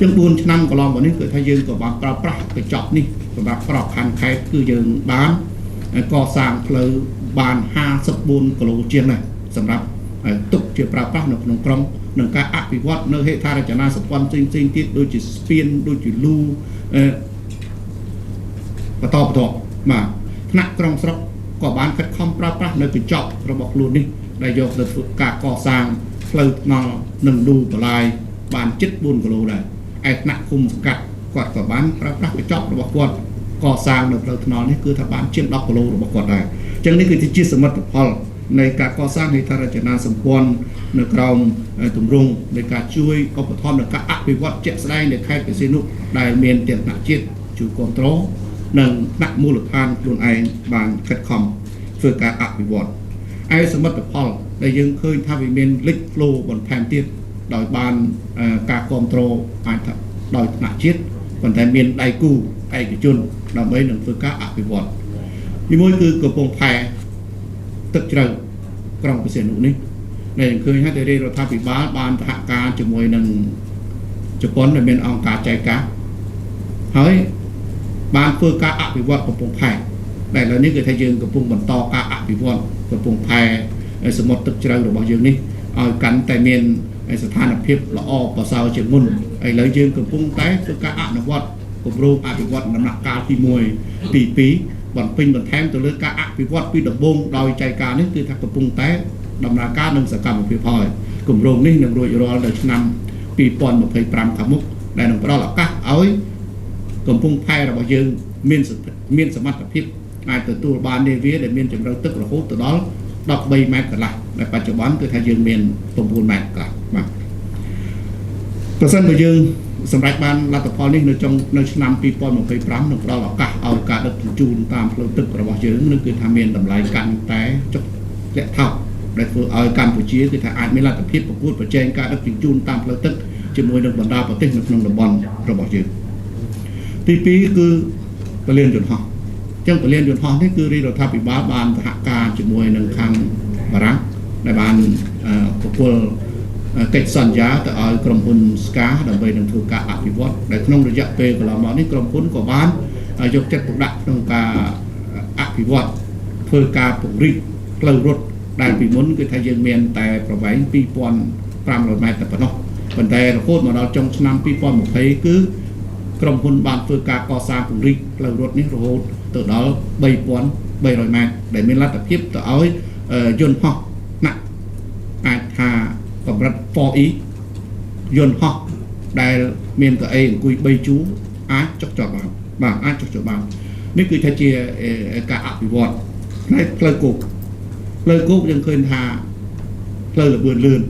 A: ជាង4ឆ្នាំកន្លងមកនេះគឺថាយើងក៏បានប្រើប្រាស់កញ្ចប់នេះសម្រាប់ក្របខ័ណ្ឌខេត្តគឺយើងបានកសាងផ្លូវបាន54គីឡូជាងដែរសម្រាប់ទុកជាប្រើប្រាស់នៅក្នុងក្រុងនឹងការអភិវឌ្ឍនៅហេដ្ឋារចនាសម្ព័ន្ធផ្សេងផ្សេងទៀតដូចជាស្ពានដូចជាលូបន្តបន្តបាទថ្នាក់ក្រុងស្រុកក៏បានខិតខំប្រើប្រាស់នៅកញ្ចប់របស់ខ្លួននេះដែលយកទៅធ្វើការកសាងផ្លូវថ្នល់និងលូបន្លាយបានជិត4គីឡូដែរឯថ្នាក់ឃុំសង្កាត់គាត់ក៏បានប្រើប្រាស់កញ្ចប់របស់គាត់កសាងនៅផ្លូវថ្នល់នេះគឺថាបានជាង10គីឡូរបស់គាត់ដែរអញ្ចឹងនេះគឺជាសមិទ្ធផលនៃការកសាងហេដ្ឋារចនាសម្ព័ន្ធនៅក្រោមទម្រង់នៃការជួយឧបត្ថម្ភនិងការអភិវឌ្ឍជាក់ស្ដែងនៅខេត្តព្រះសីហនុដែលមានទាំងថ្នាក់ជាតិជួយគ្រប់គ្រងនិងថ្នាក់មូលដ្ឋានខ្លួនឯងបានខិតខំធ្វើការអភិវឌ្ឍឯសមិទ្ធផលដែលយើងឃើញថាវាមានលេចធ្លោបន្ថែមទៀតដោយបានការគ្រប់គ្រងអាចថាដោយថ្នាក់ជាតិប៉ុន្តែមានដៃគូឯកជនដើម្បីនឹងធ្វើការអភិវឌ្ឍទីមួយគឺកំពង់ផែទឹកជ្រៅក្រុងព្រះសីហនុនេះដែលយើងឃើញហើយដែលរដ្ឋាភិបាលបានសហការជាមួយនឹងជប៉ុនដែលមានអង្គការចែកកាហើយបានធ្វើការអភិវឌ្ឍកំពង់ផែដែលឥឡូវនេះគឺថាយើងកំពុងបន្តការអភិវឌ្ឍកំពង់ផែសមុទ្រទឹកជ្រៅរបស់យើងនេះឲ្យកាន់តែមានស្ថានភាពល្អប្រសើរជាងមុនឥឡូវយើងកំពុងតែធ្វើការអនុវត្តគម្រោងអភិវឌ្ឍដំណាក់កាលទី1ទី2បំពេញបន្ថែមទៅលើការអភិវឌ្ឍពីដំបូងដោយចែកការនេះគឺថាកំពុងតែដំណើរការនិងសកម្មភាពហើយគម្រោងនេះនឹងរួចរាល់នៅឆ្នាំ2025ខាងមុខដែលនឹងផ្ដល់ឱកាសឲ្យកំពង់ផែរបស់យើងមានសមត្ថភាពអាចទទួលបាននាវាដែលមានជម្រៅទឹករហូតទៅដល់13ម៉ែត្រកន្លះដែលបច្ចុប្បន្នគឺថាយើងមាន9ម៉ែត្រកន្លះបាទប្រសិនបើយើងសម្រេចបានលទ្ធផលនេះនៅចុងនៅឆ្នាំ2025នឹងផ្ដល់ឱកាសឲ្យការដឹកជញ្ជូនតាមផ្លូវទឹករបស់យើងនឹងគឺថាមានតម្លៃកាន់តែចុះលាក់ថោកដែលធ្វើឲ្យកម្ពុជាគឺថាអាចមានលទ្ធភាពប្រកួតប្រជែងការដឹកជញ្ជូនតាមផ្លូវទឹកជាមួយនឹងបណ្ដាប្រទេសនៅក្នុងតំបន់របស់យើងទី2គឺពលានយន្តហោះអញ្ចឹងពលានយន្តហោះនេះគឺរាជរដ្ឋាភិបាលបានសហការជាមួយនឹងខាងបារាំងដែលបានប្រគល់កិច្ចសន្យាទៅឲ្យក្រុមហ៊ុនស្កាដើម្បីនឹងធ្វើការអភិវឌ្ឍដែលក្នុងរយៈពេលកន្លងមកនេះក្រុមហ៊ុនក៏បានយកចិត្តទុកដាក់ក្នុងការអភិវឌ្ឍធ្វើការពង្រីកផ្លូវរត់ ដែលពីមុនគឺថាយើងមានតែប្រវែង2500ម៉ែត្រតែប៉ុណ្ណោះប៉ុន្តែរហូតមកដល់ចុងឆ្នាំ2020គឺក្រុមហ៊ុនបានធ្វើការកសាងពង្រីកផ្លូវរត់នេះរហូតទៅដល់3300ម៉ែត្រដែលមានលទ្ធភាពទៅឲ្យយន្តហោះថ្នាក់អាចថាកម្រិត 4E យន្តហោះដែលមានកៅអីអង្គុយ3ជួរអាចចុះចតបានបាទអាចចុះចតបាននេះគឺថាជាការអភិវឌ្ឍផ្នែកផ្លូវគោកផ្លូវគោកយើងឃើញថាផ្លូវលបឿនលឿន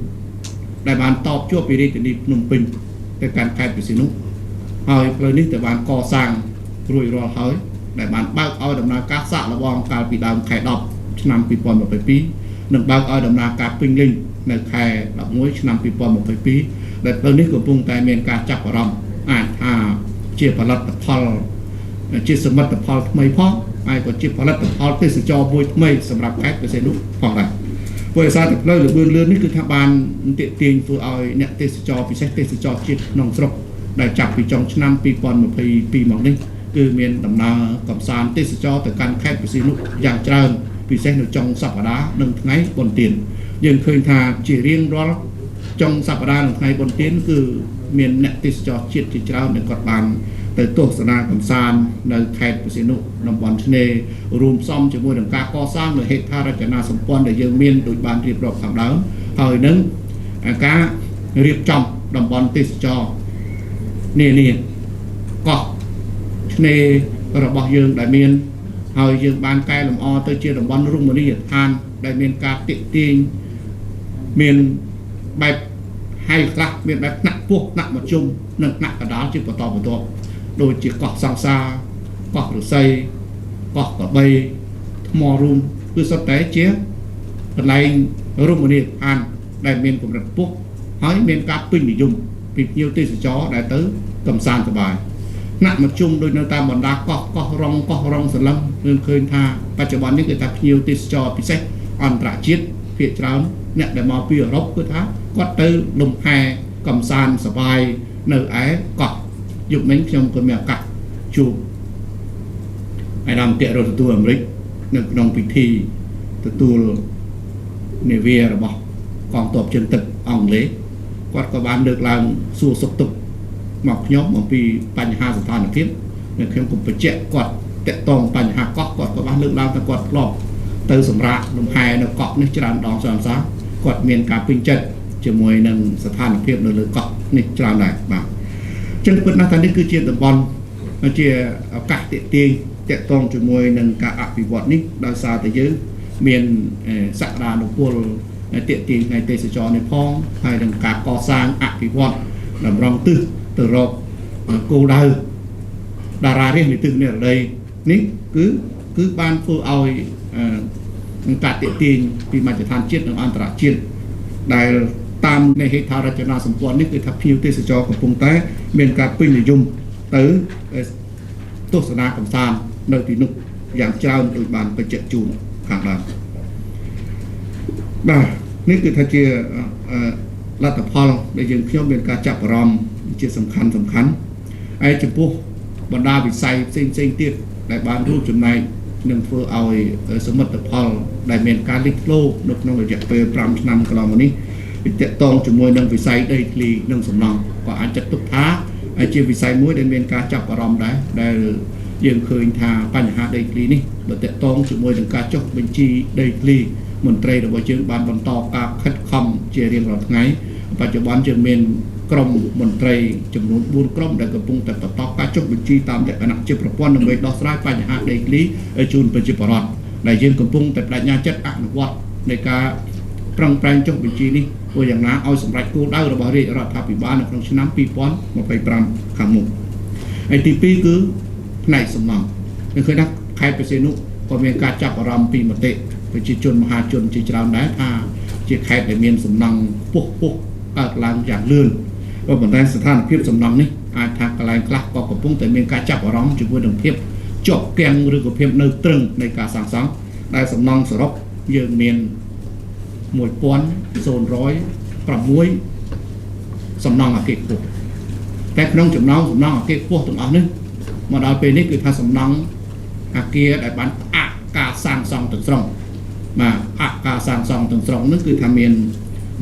A: ដែលបានតបជួបពីរាជធានីភ្នំពេញទៅកាន់ខេត្តព្រះសីហនុហើយផ្លូវនេះទៅបានកសាងរួចរាល់ហើយដែលបានបើកឲ្យដំណើរការសាកល្បងកាលពីដើមខែ10ឆ្នាំ2022និងបើកឲ្យដំណើរការពេញលេញនៅខែ11ឆ្នាំ2022ដែលផ្លូវនេះកំពុងតែមានការចាប់អារម្មណ៍អាចថាជាផលិតផលជាសមិទ្ធផលថ្មីផងហើយក៏ជាផលិតផលទេសចរមួយថ្មីសម្រាប់ខេត្តព្រះសីហនុផងដែរព្រោះដោយសារតែផ្លូវលបឿនលឿននេះគឺថាបានទាក់ទាញធ្វើឲ្យអ្នកទេសចរពិសេសទេសចរជាតិក្នុងស្រុកដែលចាប់ពីចុងឆ្នាំ2022មកនេះគឺមានដំណើរកំសាន្តទេសចរទៅកាន់ខេត្តព្រះសីហនុយ៉ាងច្រើនពិសេសនៅចុងសប្តាហ៍និងថ្ងៃបុណ្យទានយើងឃើញថាជារៀងរាល់ចុងសប្តាហ៍និងថ្ងៃបុណ្យទានគឺមានអ្នកទេសចរជាតិជាច្រើនដែលគាត់បានទៅទស្សនាកំសាន្តនៅខេត្តព្រះសីហនុតំបន់ឆ្នេររួមផ្សំជាមួយនឹងការកសាងនៅហេដ្ឋារចនាសម្ព័ន្ធដែលយើងមានដូចបានរៀបរាប់ខាងដើមហើយនឹងការរៀបចំតំបន់ទេសចរនានាកោះឆ្នេររបស់យើងដែលមានហើយយើងបានកែលម្អទៅជាតំបន់រមណីយដ្ឋានដែលមានការទាក់ទាញមានបែបហៃខ្លះមានបែបថ្នាក់ពោះថ្នាក់មធ្យមនិងថ្នាក់កណ្ដាលជាបន្តបន្ទាប់ដូចជាកោះសង្សារកោះឫស្សីកោះកបីថ្មរួមគឺសុទ្ធតែជាកន្លែងរមណីយដ្ឋានដែលមានកម្រិតខ្ពស់ហើយមានការពេញនិយមពីភ្ញៀវទេសចរដែលទៅកំសាន្តសប្បាយថ្នាក់មធ្យមដូចនៅតាមបណ្ដាកោះកោះរងកោះរងសលឹមយើងឃើញថាបច្ចុប្បន្ននេះគឺថាភ្ញៀវទេសចរពិសេសអន្តរជាតិភាគច្រើនអ្នកដែលមកពីអឺរ៉ុបគឺថាគាត់ទៅលំហែកំសាន្តសប្បាយនៅឯកោះយុគមិញខ្ញុំក៏មានឱកាសជួបឯកឧត្តមអគ្គរដ្ឋទូតអាមេរិកនៅក្នុងពិធីទទួលនាវារបស់កងទ័ពជើងទឹកអង់គ្លេសគាត់ក៏បានលើកឡើងសួរសុខទុក្ខមកខ្ញុំអំពីបញ្ហាស្ថានភាពនិងខ្ញុំក៏បញ្ជាក់គាត់តាក់ទងបញ្ហាកោះគាត់ក៏បានលើកឡើងថាគាត់ធ្លាប់ទៅសម្រាប់លំហែនៅកោះនេះច្រើនដងច្រើនសារគាត់មានការពេញចិត្តជាមួយនឹងស្ថានភាពនៅលើកោះនេះច្រើនដែរបាទចឹងពិតណាស់ថានេះគឺជាតំបន់ជាឱកាសទាក់ទាញតាក់ទងជាមួយនឹងការអភិវឌ្ឍនេះដោយសារតែយើងមានសក្តានុពលទាក់ទាញផ្នែកទេសចរនេះផងហើយនឹងការកសាងអភិវឌ្ឍតម្រង់ទិសទៅរកគោលដៅតារារាជនៃទិសនិរតីនេះគឺបានធ្វើឲ្យនឹងការទាក់ទាញពីមជ្ឈដ្ឋានជាតិនិងអន្តរជាតិដែលតាមនៃហេដ្ឋារចនាសម្ព័ន្ធនេះគឺថាភ្ញៀវទេសចរកំពុងតែមានការពេញនិយមទៅទស្សនាកំសាន្តនៅទីនោះយ៉ាងច្រើនដូចបានបញ្ជាក់ជូនខាងដើមបាទនេះគឺថាជាលទ្ធផលដែលយើងខ្ញុំមានការចាប់អារម្មណ៍ជាសំខាន់សំខាន់ហើយចំពោះបណ្ដាវិស័យផ្សេងផ្សេងទៀតដែលបានរួមចំណែកនឹងធ្វើឲ្យសមិទ្ធផលដែលមានការលេចធ្លោនៅក្នុងរយៈពេល5ឆ្នាំកន្លងមកនេះវាតកតងជាមួយនឹងវិស័យដីធ្លីនិងសំណង់ក៏អាចចាត់ទុកថាជាវិស័យមួយដែលមានការចាប់អារម្មណ៍ដែរដែលយើងឃើញថាបញ្ហាដីធ្លីនេះបើតកតងជាមួយនឹងការចុះបញ្ជីដីធ្លីមន្ត្រីរបស់យើងបានបន្តការខិតខំជារៀងរាល់ថ្ងៃបច្ចុប្បន្នយើងមានក្រុមមន្ត្រីចំនួន4ក្រុមដែលកំពុងតែបន្តការចុះបញ្ជីតាមលក្ខណៈជាប្រព័ន្ធដើម្បីដោះស្រាយបញ្ហាដីធ្លីជូនប្រជាពលរដ្ឋដែលយើងកំពុងតែបដិញ្ញាចិត្តអនុវត្តនៃការប្រឹងប្រែងចុះបញ្ជីនេះធ្វើយ៉ាងណាឲ្យសម្រេចគោលដៅរបស់រាជរដ្ឋាភិបាលនៅក្នុងឆ្នាំ2025ខាងមុខហើយទី2គឺផ្នែកសំណង់យើងឃើញថាខេត្តព្រះសីហនុក៏មានការចាប់អារម្មណ៍ពីមតិប្រជាជនមហាជនជាច្រើនដែរថាជាខេត្តដែលមានសំណង់ខ្ពស់ខ្ពស់កើតឡើងយ៉ាងលឿនក៏ប៉ុន្តែស្ថានភាពសំណង់នេះអាចថាកន្លែងខ្លះក៏កំពុងតែមានការចាប់អារម្មណ៍ជាមួយនឹងភាពជាប់គាំងឬក៏ភាពនៅទ្រឹងនៃការសាងសង់ដែលសំណង់សរុបយើងមាន1006សំណង់អគារខ្ពស់តែក្នុងចំណោមសំណង់អគារខ្ពស់ទាំងអស់នេះមកដល់ពេលនេះគឺថាសំណង់អគារដែលបានផ្អាកការសាងសង់ទាំងស្រុង បាទអការសាងសង់ទាំងស្រុងហ្នឹងគឺថាមាន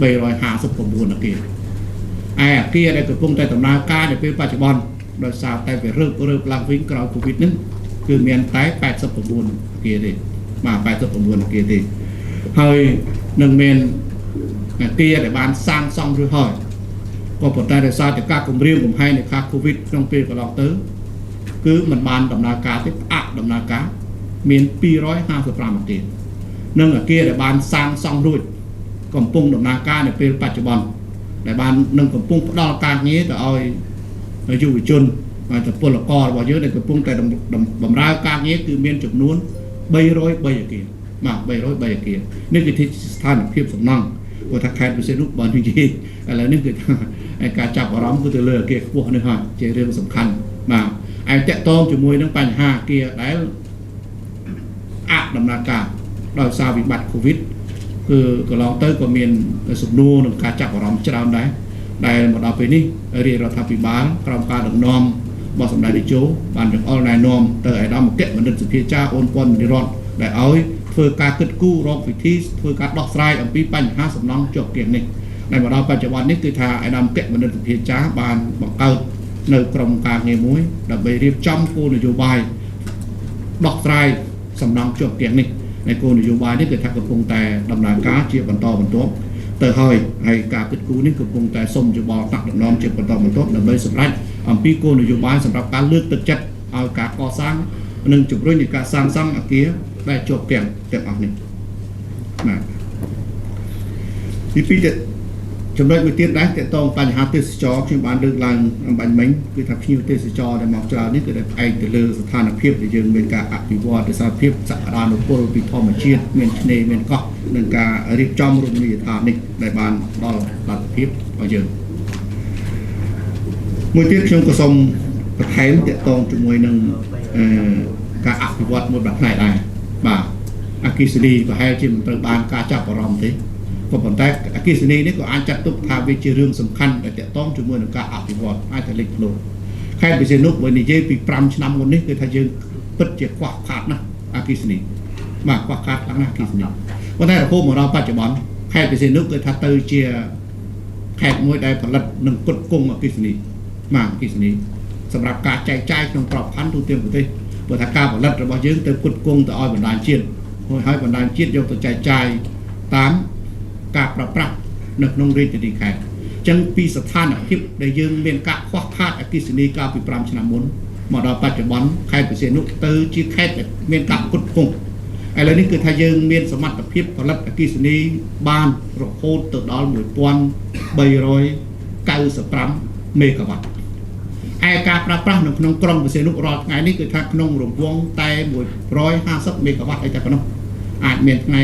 A: 359អគារឯអគារដែលកំពុងតែដំណើរការនៅពេលបច្ចុប្បន្នដោយសារតែវារើបរើបឡើងវិញក្រោយកូវីដហ្នឹងគឺមានតែ89អគារទេបាទ89អគារទេហើយនឹងមានអគារដែលបានសាងសង់រួចហើយក៏ប៉ុន្តែដោយសារតែការគម្រាមកំហែងនៃការកូវីដក្នុងពេលកន្លងទៅគឺมันបានដំណើរការទេផ្អាកដំណើរការមាន255អគារនិងអគារដែលបានសាងសង់រួចកំពុងដំណើរការនៅពេលបច្ចុប្បន្នដែលបាននឹងកំពុងផ្ដល់ការងារទៅឲ្យយុវជនហើយទៅពលកររបស់យើងដែលកំពុងតែបម្រើការងារគឺមានចំនួន303អគារបាទ303អគារនេះគឺជាស្ថានភាពសំណង់ព្រោះថាខេត្តពិសេសនោះបើនិយាយឥឡូវនេះគឺថាការចាប់អារម្មណ៍គឺទៅលើអគារខ្ពស់នេះហើយជារឿងសំខាន់បាទឯតកតងជាមួយនឹងបញ្ហាអគារដែលអដំណើរការដោយសារវិបត្តិកូវីដគឺកន្លងទៅក៏មានសំណួរនឹងការចាប់អារម្មណ៍ច្រើនដែរដែលមកដល់ពេលនេះរាជរដ្ឋាភិបាលក្រោមការដឹកនាំរបស់សម្ដេចតេជោបានចង្អុលណែនាំទៅឯកឧត្តមអគ្គបណ្ឌិតសភាចាអូនពាន់មនីរតដែលឲ្យធ្វើការគិតគូររកវិធីធ្វើការដោះស្រាយអំពីបញ្ហាសំណង់ជាប់គៀងនេះដែលមកដល់បច្ចុប្បន្ននេះគឺថាឯកឧត្តមអគ្គបណ្ឌិតសភាចាបានបង្កើតនៅក្រុមការងារមួយដើម្បីរៀបចំគោលនយោបាយដោះស្រាយសំណង់ជាប់គៀងនេះនៃគោលនយោបាយនេះគឺថាកំពុងតែដំណើរការជាបន្តបន្ទាប់ទៅហើយហើយការគិតគូរនេះកំពុងតែសុំយោបល់ថ្នាក់ដឹកនាំជាបន្តបន្ទាប់ដើម្បីសម្រេចអំពីគោលនយោបាយសម្រាប់ការលើកទឹកចិត្តឲ្យការកសាងនិងជំរុញនៃការសាងសង់អគារដែលជាប់គាំងទាំងអស់នេះបាទទីពីរទៀតចំណុចមួយទៀតដែរតកតងបញ្ហាទេសចរខ្ញុំបានលើកឡើងអំបញ្ញមិញគឺថាភ្ញៀវទេសចរដែលមកច្រើននេះគឺដែលផ្អែកទៅលើស្ថានភាពដែលយើងមានការអភិវឌ្ឍដោយសារភាពសក្តានុពលពីធម្មជាតិមានឆ្នេរមានកោះនិងការរៀបចំរមណីយដ្ឋាននេះដែលបានផ្ដល់លទ្ធភាពឲ្យយើងមួយទៀតខ្ញុំក៏សូមបន្ថែមតកតងជាមួយនឹងការអភិវឌ្ឍមួយប្រផ្នែកដែរបាទអគ្គិសនីប្រហែលជាមិនត្រូវបានការចាប់អារម្មណ៍ទេក៏ប៉ុន្តែអគ្គិសនីនេះក៏អាចចាត់ទុកថាវាជារឿងសំខាន់ដែលតកតងជាមួយនឹងការអភិវឌ្ឍអាចតែលេចធ្លោខេត្តពិសេសនោះបើនិយាយពី5ឆ្នាំមុននេះគឺថាយើងពិតជាខ្វះខាតណាស់អគ្គិសនីបាទខ្វះខាតខ្លាំងណាស់អគ្គិសនីប៉ុន្តែរហូតមកដល់បច្ចុប្បន្នខេត្តពិសេសនោះគឺថាទៅជាខេត្តមួយដែលផលិតនិងផ្គត់ផ្គង់អគ្គិសនីបាទអគ្គិសនីសម្រាប់ការចែកចាយក្នុងក្របខ័ណ្ឌទូទាំងប្រទេសព្រោះថាការផលិតរបស់យើងទៅផ្គត់ផ្គង់ទៅឲ្យបណ្ដាញជាតិហើយបណ្ដាញជាតិយកទៅចែកចាយតាមការប្រើប្រាស់នៅក្នុងរាជធានីខេត្តអញ្ចឹងពីស្ថានភាពដែលយើងមានការខ្វះខាតអគ្គិសនីកាលពី5ឆ្នាំមុនមកដល់បច្ចុប្បន្នខេត្តពិសេសនោះទៅជាខេត្តដែលមានការផ្គត់ផ្គង់ឥឡូវនេះគឺថាយើងមានសមត្ថភាពផលិតអគ្គិសនីបានរហូតទៅដល់1395មេហ្គាវ៉ាត់ឯការប្រើប្រាស់នៅក្នុងក្រុងពិសេសនោះរាល់ថ្ងៃនេះគឺថាក្នុងរង្វង់តែ150មេហ្គាវ៉ាត់អីតែប៉ុណ្ណោះអាចមានថ្ងៃ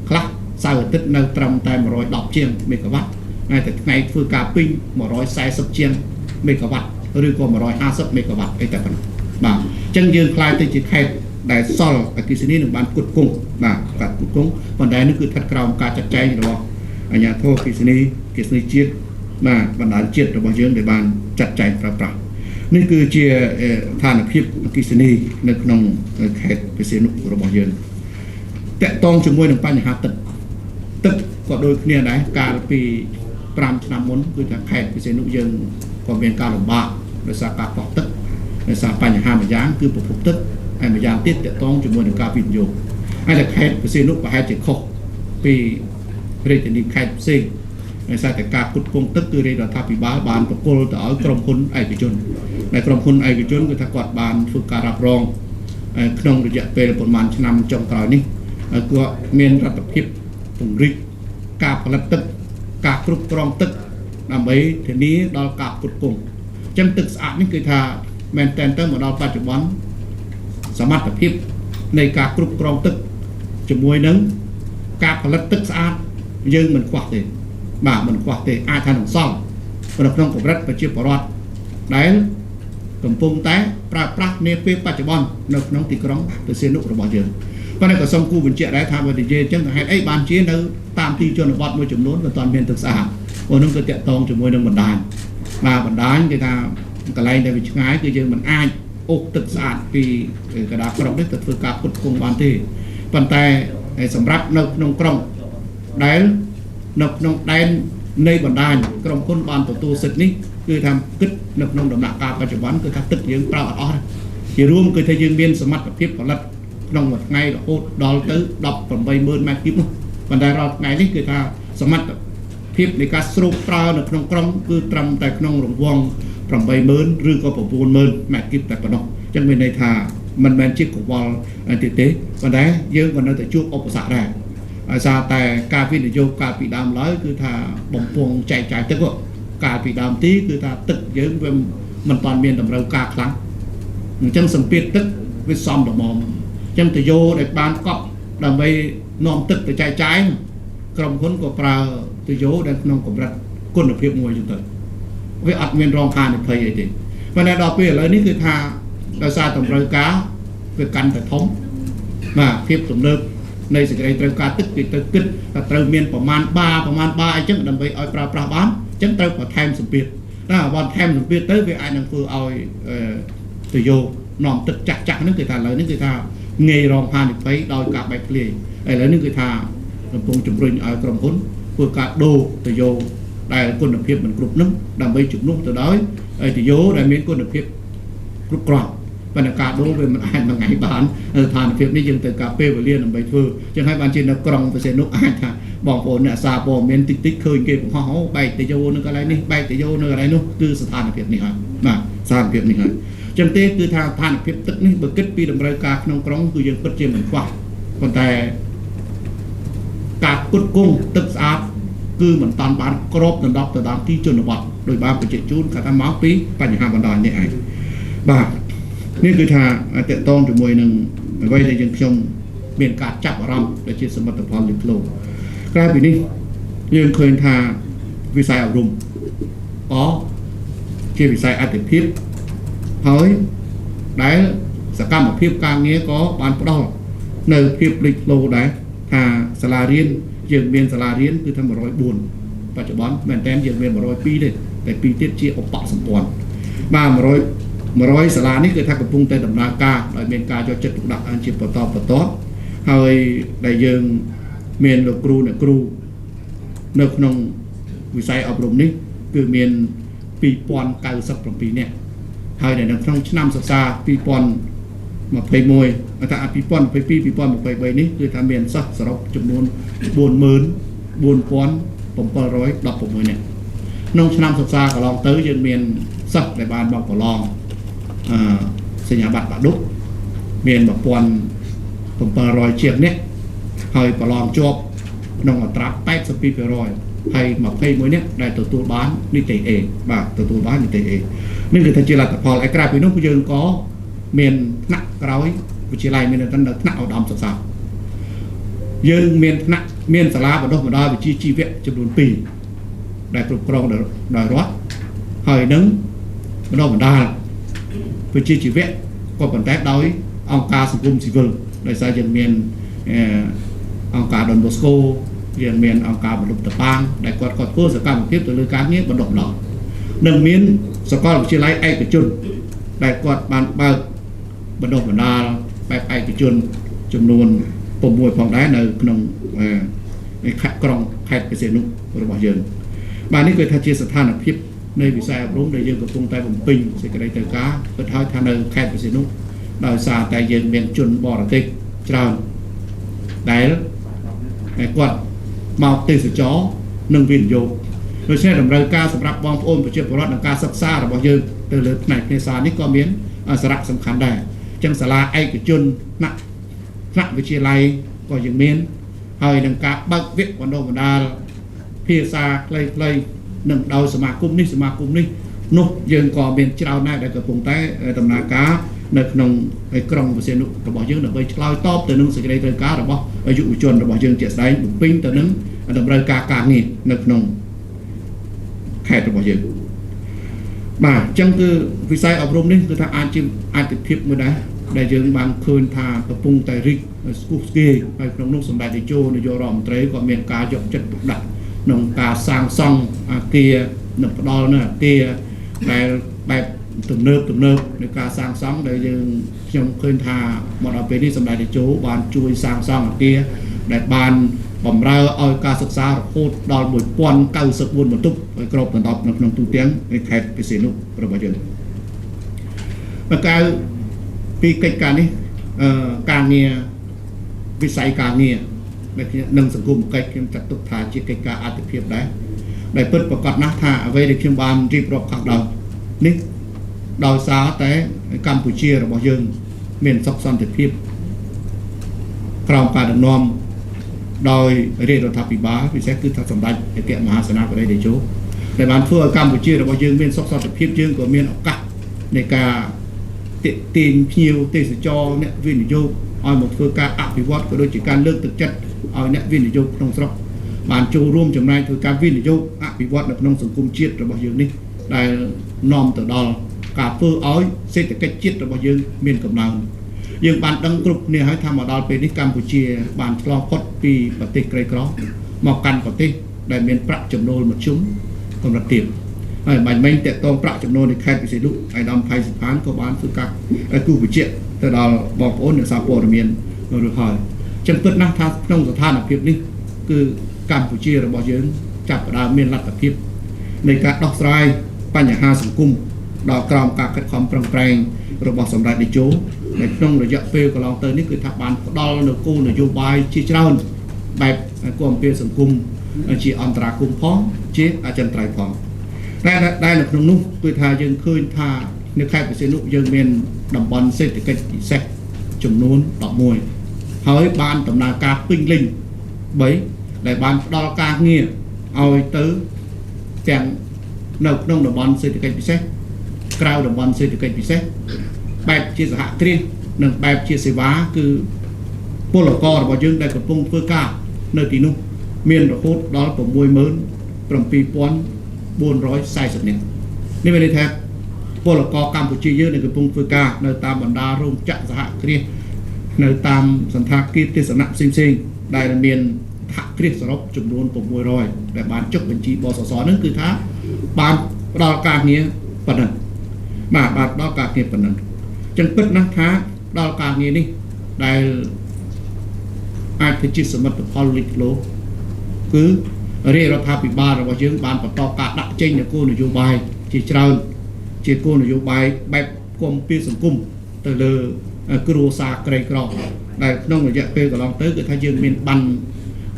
A: ខ្លះសៅរ៍អាទិត្យនៅត្រឹមតែ110ជាងមេហ្គាវ៉ាត់ហើយតែថ្ងៃធ្វើការពេញ140ជាងមេហ្គាវ៉ាត់ឬក៏150មេហ្គាវ៉ាត់អីតែប៉ុណ្ណោះបាទអញ្ចឹងយើងខ្លាយទៅជាខេត្តដែលសល់អគ្គិសនីនឹងបានផ្គត់ផ្គង់បាទការផ្គត់ផ្គង់ប៉ុន្តែនេះគឺស្ថិតក្រោមការចាត់ចែងរបស់អាជ្ញាធរអគ្គិសនីអគ្គិសនីជាតិបាទបណ្ដាញជាតិរបស់យើងដែលបានចាត់ចែងប្រើប្រាស់នេះគឺជាស្ថានភាពអគ្គិសនីនៅក្នុងខេត្តពិសេសនោះរបស់យើងតកតងជាមួយនឹងបញ្ហាទឹកទឹកក៏ដូចគ្នាដែរកាលពី5ឆ្នាំមុនគឺថាខេត្តពិសេសនោះយើងក៏មានការលំបាកដោយសារការខ្វះទឹកដោយសារបញ្ហាមួយយ៉ាងគឺប្រភពទឹកហើយមួយយ៉ាងទៀតតកតងជាមួយនឹងការវិនិយោគហើយតែខេត្តពិសេសនោះប្រហែលជាខុសពីរាជធានីខេត្តផ្សេងដោយសារតែការផ្គត់ផ្គង់ទឹកគឺរាជរដ្ឋាភិបាលបានប្រគល់ទៅឲ្យក្រុមហ៊ុនឯកជនដែលក្រុមហ៊ុនឯកជនគឺថាគាត់បានធ្វើការរ៉ាប់រងក្នុងរយៈពេលប្រមាណឆ្នាំចុងក្រោយនេះគាត់មានរដ្ឋភាពពង្រីកការផលិតទឹកការគ្រប់គ្រងទឹកដើម្បីធានាដល់ការផ្គត់ផ្គង់អញ្ចឹងទឹកស្អាតនេះគឺថាមែនតែនទៅមកដល់បច្ចុប្បន្នសមត្ថភាពនៃការគ្រប់គ្រងទឹកជាមួយនឹងការផលិតទឹកស្អាតយើងមិនខ្វះទេបាទមិនខ្វះទេអាចថានឹងសល់នៅក្នុងកម្រិតប្រជាពលរដ្ឋដែលកំពុងតែប្រើប្រាស់នាពេលបច្ចុប្បន្ននៅក្នុងទីក្រុងព្រះសីហនុរបស់យើងប៉ុន្តែក៏សូមគូបញ្ជាក់ដែរថាបើនិយាយអញ្ចឹងហេតុអីបានជានៅតាមទីជនបទមួយចំនួនមិនទាន់មានទឹកស្អាតព្រោះនោះគឺតាក់ទងជាមួយនឹងបណ្ដាញបាទបណ្ដាញគេថាកន្លែងដែលវាឆ្ងាយគឺយើងមិនអាចអូសទឹកស្អាតពីកណ្ដាលក្រុងនេះទៅធ្វើការផ្គត់ផ្គង់បានទេប៉ុន្តែ ហើយសម្រាប់នៅក្នុងក្រុងដែលនៅក្នុងដែននៃបណ្ដាញក្រុមហ៊ុនបានទទួលសិទ្ធិនេះគឺថាគិតនៅក្នុងដំណាក់កាលបច្ចុប្បន្នគឺថាទឹកយើងប្រើអត់អស់ទេជារួមគឺថាយើងមានសមត្ថភាពផលិតក្នុងមួយថ្ងៃរហូតដល់ទៅ180,000ម៉ែត្រគីបនោះប៉ុន្តែរាល់ថ្ងៃនេះគឺថាសមត្ថភាពនៃការស្រូបប្រើនៅក្នុងក្រុងគឺត្រឹមតែក្នុងរង្វង់80000ឬក៏90000ម៉ែត្រគីបតែប៉ុណ្ណោះអញ្ចឹងមានន័យថាមិនមែនជាកង្វល់ទៀតទេប៉ុន្តែយើងក៏នៅតែជួបឧបសគ្គដែរដោយសារតែការវិនិយោគកាលពីដើមឡើយគឺថាបំពង់ចែកចាយទឹកកាលពីដើមទីគឺថាទឹកយើងវាមិនតាន់មានតម្រូវការខ្លាំងអញ្ចឹងសម្ពាធទឹកវាសមល្មមអញ្ចឹងតយោដែលបានកប់ដើម្បីនាំទឹកទៅចែកចាយក្រុមហ៊ុនក៏ប្រើតយោដែលក្នុងកម្រិតគុណភាពមួយចឹងទៅវាអត់មានរងហានិភ័យអីទេប៉ុន្តែដល់ពេលឥឡូវនេះគឺថាដោយសារតម្រូវការវាកាន់តែធំបាទភាពទំនើបនៃសេចក្តីត្រូវការទឹកគេទៅគិតថាត្រូវមានប្រមាណបាប្រមាណបាអីចឹងដើម្បីឲ្យប្រើប្រាស់បានអញ្ចឹងត្រូវបន្ថែមសម្ពាធណាបន្ថែមសម្ពាធទៅវាអាចនឹងធ្វើឲ្យទៅយកនាំទឹកចាស់ចាស់ហ្នឹងគឺថាឥឡូវនេះគឺថាងាយរងហានិភ័យដោយការបែកធ្លាយឥឡូវនេះគឺថាកំពុងជំរុញឲ្យក្រុមហ៊ុនធ្វើការដូរទៅយកដែលគុណភាពមិនគ្រប់នឹងដើម្បីជំនួសទៅដោយទៅយោដែលមានគុណភាពគ្រប់គ្រាន់ប៉ុន្តែការដូរវាមិនអាចមួយថ្ងៃបានស្ថានភាពនេះយើងត្រូវការពេលវេលាដើម្បីធ្វើចឹងហើយបានជានៅក្រុងពិសេសនោះអាចថាបងប្អូនអ្នកសារព័ត៌មានតិចតិចឃើញគេបង្ហោះអូបែកទៅយោនៅកន្លែងនេះបែកទៅយោនៅកន្លែងនោះគឺស្ថានភាពនេះហើយបាទស្ថានភាពនេះហើយចឹងទេគឺថាស្ថានភាពទឹកនេះបើគិតពីតម្រូវការក្នុងក្រុងគឺយើងពិតជាមិនខ្វះប៉ុន្តែការគុតគង់ទឹកស្អាតគឺមិនតាន់បានក្របដណ្ដប់ទៅតាមទីជនបទដោយបានបញ្ជាក់ជូនគាត់ថាមកពីបញ្ហាបណ្ដាញនេះឯងបាទនេះគឺថាតកតងជាមួយនឹងអ្វីដែលយើងខ្ញុំមានការចាប់អារម្មណ៍ដែលជាសមិទ្ធផលលេចធ្លោក្រៅពីនេះយើងឃើញថាវិស័យអប់រំក៏ជាវិស័យអតិភិបហើយដែលសកម្មភាពការងារក៏បានផ្ដល់នៅភាពលេចធ្លោដែរថាសាលារៀនយើងមានសាលារៀនគឺថា104បច្ចុប្បន្នមែនតើយើងមាន102ទេតែពីរទៀតជាឧបសម្ព័ន្ធបាទ100សាលានេះគឺថាកំពុងតែដំណើរការដោយមានការយកចិត្តទុកដាក់ជាបន្តបន្ទាប់ហើយដែលយើងមានលោកគ្រូអ្នកគ្រូនៅក្នុងវិស័យអប់រំនេះគឺមាន2097នាក់ហើយនៅក្នុងឆ្នាំសិក្សា2021ថា2022 2023នេះគឺថាមានសិស្សសរុបចំនួន44716នាក់ក្នុងឆ្នាំសិក្សាកន្លងទៅយើងមានសិស្សដែលបានមកប្រឡងអឺសញ្ញាបត្របាក់ឌុបមាន1700ជាងនាក់ហើយប្រឡងជាប់ក្នុងអត្រា82%ហើយ21នាក់ដែលទទួលបាននិទ្ទេស A បាទទទួលបាននិទ្ទេស A នេះគឺថាជាលទ្ធផលឯក្រៅពីនោះយើងក៏មានថ្នាក់ក្រោយវិទ្យាល័យមាននៅថ្នាក់ឧត្តមសិក្សាយើងមានថ្នាក់មានសាលាបណ្ដុះបណ្ដាលវិជ្ជាជីវៈចំនួន2ដែលគ្រប់គ្រងដោយរដ្ឋហើយនឹងបណ្ដុះបណ្ដាលវិជ្ជាជីវៈក៏ប៉ុន្តែដោយអង្គការសង្គមស៊ីវិលដោយសារយើងមានអង្គការ Don Bosco យើងមានអង្គការបណ្ដុំតប៉ាងដែលគាត់ក៏ធ្វើសកម្មភាពទៅលើការងារបណ្ដុះបណ្ដាលនិងមានសាកលវិទ្យាល័យឯកជនដែលគាត់បានបើកបណ្ដុះបណ្ដាលបែបឯកជនចំនួន6ផងដែរនៅក្នុងខេត្តក្រុងខេត្តពិសេសនោះរបស់យើងបាទនេះគឺថាជាស្ថានភាពនៃវិស័យអប់រំដែលយើងកំពុងតែបំពេញសេចក្តីត្រូវការពិតហើយថានៅខេត្តពិសេសនោះដោយសារតែយើងមានជនបរទេសច្រើនដែលគាត់មកទេសចរនិងវិនិយោគដូច្នេះតម្រូវការសម្រាប់បងប្អូនប្រជាពលរដ្ឋនិងការសិក្សារបស់យើងទៅលើផ្នែកភាសានេះក៏មានសារៈសំខាន់ដែរអញ្ចឹងសាលាឯកជនថ្នាក់វិទ្យាល័យក៏យើងមានហើយនឹងការបើកវគ្គបណ្ដុះបណ្ដាលភាសាខ្លីៗនឹងដោយសមាគមនេះសមាគមនេះនោះយើងក៏មានច្រើនដែរដែលកំពុងតែដំណើរការនៅក្នុងក្រុងពិសេសនោះរបស់យើងដើម្បីឆ្លើយតបទៅនឹងសេចក្តីត្រូវការរបស់យុវជនរបស់យើងជាក់ស្ដែងបំពេញទៅនឹងតម្រូវការការងារនៅក្នុងខេត្តរបស់យើងបាទអញ្ចឹងគឺវិស័យអប់រំនេះគឺថាអាចជាអតិភិបមួយដែរដែលយើងបានឃើញថាកំពុងតែរីកស្គុះស្គាយហើយក្នុងនោះសម្ដេចតេជោនាយករដ្ឋមន្ត្រីក៏មានការយកចិត្តទុកដាក់ក្នុងការសាងសង់អគារនិងផ្ដល់នៅអគារដែលបែបទំនើបទំនើបនៃការសាងសង់ដែលយើងខ្ញុំឃើញថាមកដល់ពេលនេះសម្ដេចតេជោបានជួយសាងសង់អគារ ដែលបានបំរើឲ្យការសិក្សារហូតដល់1094បន្ទប់ឲ្យគ្របដណ្ដប់នៅក្នុងទូទាំងនៃខេត្តពិសេសនុរបស់យើងបើកៅពីកិច្ចការនេះការងារវិស័យការងារនិងសង្គមកិច្ចខ្ញុំចាត់ទុកថាជាកិច្ចការអាទិភាពដែរដែលពិតប្រកបណាស់ថាអ្វីដែលខ្ញុំបានរៀបរាប់ខាងដើមនេះដោយសារតែកម្ពុជារបស់យើងមានសុខសន្តិភាពក្រោមការដឹកនាំដោយរាជរដ្ឋាភិបាលពិសេសគឺថាសម្ដេចអគ្គមហាសេនាបតីតេជោដែលបានធ្វើឲ្យកម្ពុជារបស់យើងមានសុខសន្តិភាពយើងក៏មានឱកាសនៃការទាក់ទាញភ្ញៀវទេសចរអ្នកវិនិយោគឲ្យមកធ្វើការអភិវឌ្ឍក៏ដូចជាការលើកទឹកចិត្តឲ្យអ្នកវិនិយោគក្នុងស្រុកបានចូលរួមចំណែកធ្វើការវិនិយោគអភិវឌ្ឍនៅក្នុងសង្គមជាតិរបស់យើងនេះដែលនាំទៅដល់ការធ្វើឲ្យសេដ្ឋកិច្ចជាតិរបស់យើងមានកំណើនយើងបានដឹងគ្រប់គ្នាហើយថាមកដល់ពេលនេះកម្ពុជាបានឆ្លងផុតពីប្រទេសក្រីក្រមកកាន់ប្រទេសដែលមានប្រាក់ចំណូលមធ្យមកម្រិតទាបហើយបាញ់មិញតកតងប្រាក់ចំណូលនៃខេត្តពិសេសនោះឯកឧត្តមផៃសុផានក៏បានធ្វើការគូបញ្ជាក់ទៅដល់បងប្អូនអ្នកសារព័ត៌មានរួចហើយចឹងពិតណាស់ថាក្នុងស្ថានភាពនេះគឺកម្ពុជារបស់យើងចាប់ផ្ដើមមានលទ្ធភាពនៃការដោះស្រាយបញ្ហាសង្គមដល់ក្រោមការខិតខំប្រឹងប្រែងរបស់សម្ដេចតេជោនៅក្នុងរយៈពេលកន្លងទៅនេះគឺថាបានផ្ដល់នូវគោលនយោបាយជាច្រើនបែបគាំពារសង្គមជាអន្តរាគមន៍ផងជាអចិន្ត្រៃយ៍ផងតែដែលនៅក្នុងនោះគឺថាយើងឃើញថានៅខេត្តពិសេសនោះយើងមានតំបន់សេដ្ឋកិច្ចពិសេសចំនួន11ហើយបានដំណើរការពេញលេញ3ដែលបានផ្ដល់ការងារឲ្យទៅទាំងនៅក្នុងតំបន់សេដ្ឋកិច្ចពិសេសក្រៅតំបន់សេដ្ឋកិច្ចពិសេសបែបជាសហគ្រាសនិងបែបជាសេវាគឺពលកររបស់យើងដែលកំពុងធ្វើការនៅទីនោះមានរហូតដល់67440នាក់នេះមានន័យថាពលករកម្ពុជាយើងដែលកំពុងធ្វើការនៅតាមបណ្ដារោងចក្រសហគ្រាសនៅតាមសន្តាគារទេសនៈផ្សេងៗដែលមានសហគ្រាសសរុបចំនួន600ដែលបានចុះបញ្ជីបសសហ្នឹងគឺថាបានផ្ដល់ការងារប៉ុណ្ណឹងបាទបានផ្ដល់ការងារប៉ុណ្ណឹងចឹងពិតណាស់ថាផ្ដល់ការងារនេះដែលអាចធ្វើជាសមិទ្ធផលលេចធ្លោគឺរាជរដ្ឋាភិបាលរបស់យើងបានបន្តការដាក់ចេញនូវគោលនយោបាយជាច្រើនជាគោលនយោបាយបែបគាំពារសង្គមទៅលើគ្រួសារក្រីក្រដែលក្នុងរយៈពេលកន្លងទៅគឺថាយើងមានបាន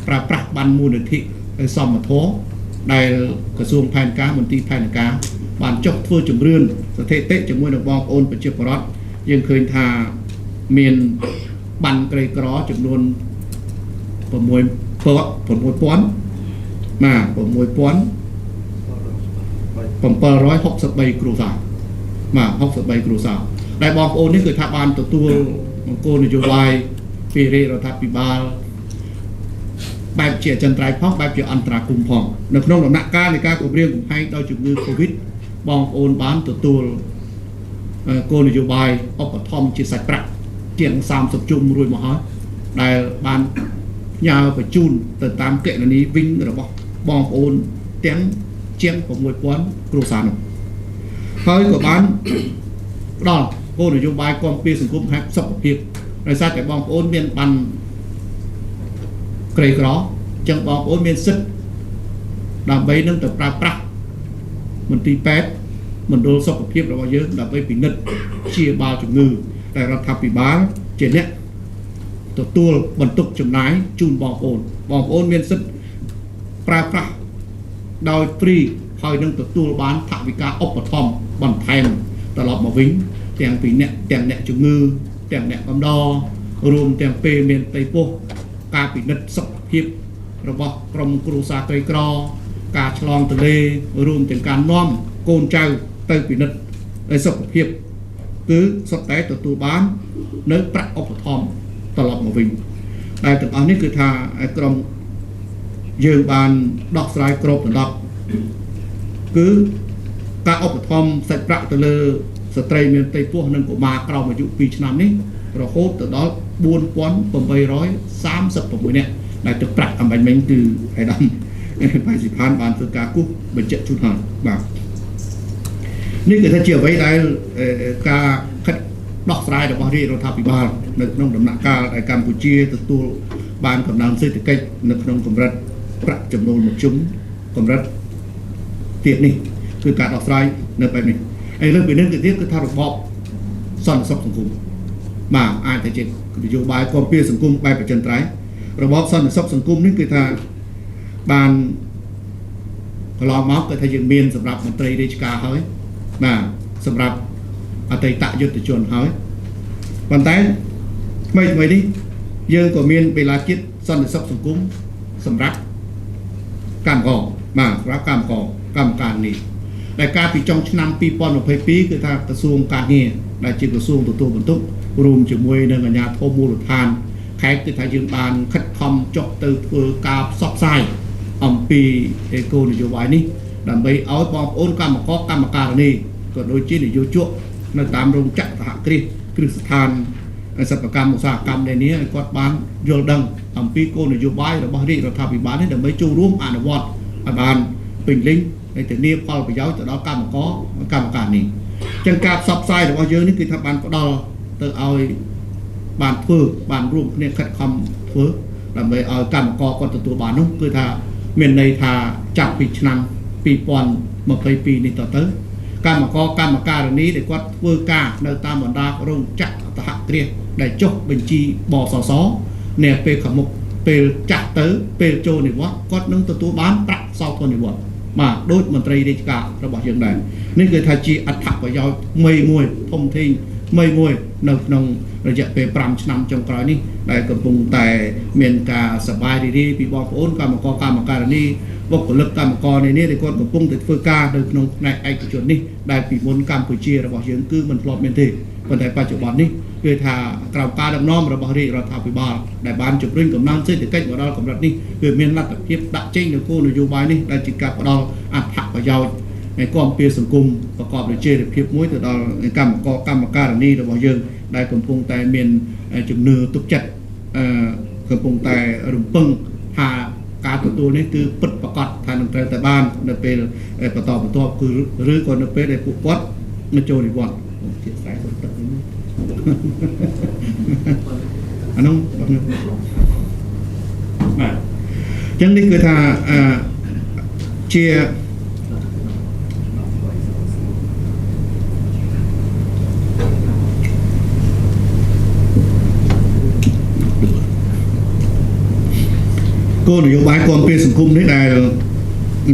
A: ប្រើប្រាស់បានមូលនិធិសមធម៌ដែលក្រសួងផែនការមន្ទីរផែនការបានចុះធ្វើជំរឿនស្ថិតិជាមួយនឹងបងប្អូនប្រជាពលរដ្ឋយើងឃើញថាមានបានក្រីក្រចំនួន6 6000បាទ6763គ្រួសារបាទ63គ្រួសារដែលបងប្អូននេះគឺថាបានទទួលគោលនយោបាយពីរាជរដ្ឋាភិបាលបែបជាអចិន្ត្រៃយ៍ផងបែបជាអន្តរាគមន៍ផងនៅក្នុងដំណាក់កាលនៃការគម្រាមកំហែងដោយជំងឺ Covid បងប្អូនបានទទួលគោលនយោបាយឧបត្ថម្ភជាសាច់ប្រាក់ជាង30ជុំរួចមកហើយដែលបានផ្ញើបញ្ជូនទៅតាមគណនីវិញរបស់បងប្អូនទាំងជាង6000គ្រួសារនោះហើយក៏បានផ្ដល់គោលនយោបាយគាំពារសង្គមផ្នែកសុខភាពដោយសារតែបងប្អូនមានបានក្រីក្រចឹងបងប្អូនមានសិទ្ធិដើម្បីនឹងទៅប្រើប្រាស់មន្ទីរពេទ្យមណ្ឌលសុខភាពរបស់យើងដើម្បីពិនិត្យព្យាបាលជំងឺតែរដ្ឋាភិបាលជាអ្នកទទួលបន្ទុកចំណាយជូនបងប្អូនបងប្អូនមានសិទ្ធិប្រើប្រាស់ដោយ free ហើយនឹងទទួលបានថវិកាឧបត្ថម្ភបន្ថែមត្រឡប់មកវិញទាំងពីអ្នកទាំងអ្នកជំងឺទាំងអ្នកកំដររួមទាំងពេលមានផ្ទៃពោះការពិនិត្យសុខភាពរបស់ក្រុមគ្រួសារក្រីក្រការឆ្លងទន្លេរួមទាំងការនាំកូនចៅទៅពិនិត្យសុខភាពគឺសុទ្ធតែទទួលបាននៅប្រាក់ឧបត្ថម្ភត្រឡប់មកវិញដែលទាំងអស់នេះគឺថាក្រុមយើងបានដោះស្រាយគ្របដណ្ដប់គឺការឧបត្ថម្ភសាច់ប្រាក់ទៅលើស្ត្រីមានផ្ទៃពោះនិងកុមារក្រោមអាយុ2ឆ្នាំនេះរហូតទៅដល់4836នាក់ដែលទឹកប្រាក់អំបញ្ញមិញគឺឯកឧត្តមផៃស៊ីផានបានធ្វើការគូសបញ្ជាក់ជូនហើយបាទនេះគឺថាជាអ្វីដែលការខិតដោះស្រាយរបស់រាជរដ្ឋាភិបាលនៅក្នុងដំណាក់កាលដែលកម្ពុជាទទួល បានកំណើនសេដ្ឋកិច្ចនៅក្នុងកម្រិតប្រាក់ចំណូលមធ្យមកម្រិតទៀតនេះគឺការដោះស្រាយនៅបែបនេះហើយលើពីនេះទៅទៀតគឺថារបបសន្តិសុខសង្គមបាទអាចតែជានយោបាយគាំពារសង្គមបែបប្រជាធិបតេយ្យរបបសន្តិសុខសង្គមនេះគឺថាបានកន្លងមកគឺថាយើងមានសម្រាប់មន្ត្រីរាជការហើយបាទសម្រាប់អតីតយុទ្ធជនហើយប៉ុន្តែថ្មីថ្មីនេះយើងក៏មានបេឡាជាតិសន្តិសុខសង្គមសម្រាប់កម្មករបាទសម្រាប់កម្មករកម្មការនេះដែលកាលពីចុងឆ្នាំ2022គឺថាក្រសួងការងារដែលជាក្រសួងទទួលបន្ទុករួមជាមួយនឹងអាជ្ញាធរមូលដ្ឋានខេត្តគឺថាយើងបានខិតខំចុះទៅធ្វើការផ្សព្វផ្សាយអំពីគោលនយោបាយនេះដើម្បីឲ្យបងប្អូនកម្មករកម្មការិនីក៏ដូចជានយោជកនៅតាមរោងចក្រសហគ្រាសគ្រឹះស្ថានសិប្បកម្មឧស្សាហកម្មនានាឲ្យគាត់បានយល់ដឹងអំពីគោលនយោបាយរបស់រាជរដ្ឋាភិបាលនេះដើម្បីចូលរួមអនុវត្តឲ្យបានពេញលេញហើយធានាផលប្រយោជន៍ទៅដល់កម្មករកម្មការនេះចឹងការផ្សព្វផ្សាយរបស់យើងនេះគឺថាបានផ្ដល់ទៅឲ្យបានធ្វើបានរួមគ្នាខិតខំធ្វើដើម្បីឲ្យកម្មករគាត់ទទួលបាននោះគឺថាមានន័យថាចាប់ពីឆ្នាំ2022នេះតទៅកម្មករកម្មការិនីដែលគាត់ធ្វើការនៅតាមបណ្ដារោងចក្រសហគ្រាសដែលចុះបញ្ជីបសសនាពេលខាងមុខពេលចាស់ទៅពេលចូលនិវត្តន៍គាត់នឹងទទួលបានប្រាក់សោធននិវត្តន៍បាទដូចមន្ត្រីរាជការរបស់យើងដែរនេះគឺថាជាអត្ថប្រយោជន៍ថ្មីមួយធំធេងថ្មីមួយនៅក្នុងរយៈពេល5ឆ្នាំចុងក្រោយនេះដែលកំពុងតែមានការសប្បាយរីករាយពីបងប្អូនកម្មករកម្មការិនីបុគ្គលិកកម្មករនេះដែលគាត់កំពុងតែធ្វើការនៅក្នុងផ្នែកឯកជននេះដែលពីមុនកម្ពុជារបស់យើងគឺមិនធ្លាប់មានទេប៉ុន្តែបច្ចុប្បន្ននេះគឺថាក្រោមការដឹកនាំរបស់រាជរដ្ឋាភិបាលដែលបានជំរុញកំណើនសេដ្ឋកិច្ចមកដល់កម្រិតនេះគឺមានលទ្ធភាពដាក់ចេញនូវគោលនយោបាយនេះដែលជាការផ្ដល់អត្ថប្រយោជន៍ហើយគាំពារសង្គមប្រកបដោយចីរភាពមួយទៅដល់កម្មករកម្មការិនីរបស់យើងដែលកំពុងតែមានជំនឿទុកចិត្តកំពុងតែរំពឹងថាការទទួលនេះគឺពិតប្រាកដថានឹងត្រូវតែបាននៅពេលបន្តបន្ទាប់គឺឬក៏នៅពេលដែលពួកគាត់មកចូលនិវត្តន៍ជាស្រ័យសុំទឹកនេះអានោះបាទអញ្ចឹងនេះគឺថាជាគោលនយោបាយគាំពារសង្គមនេះដែល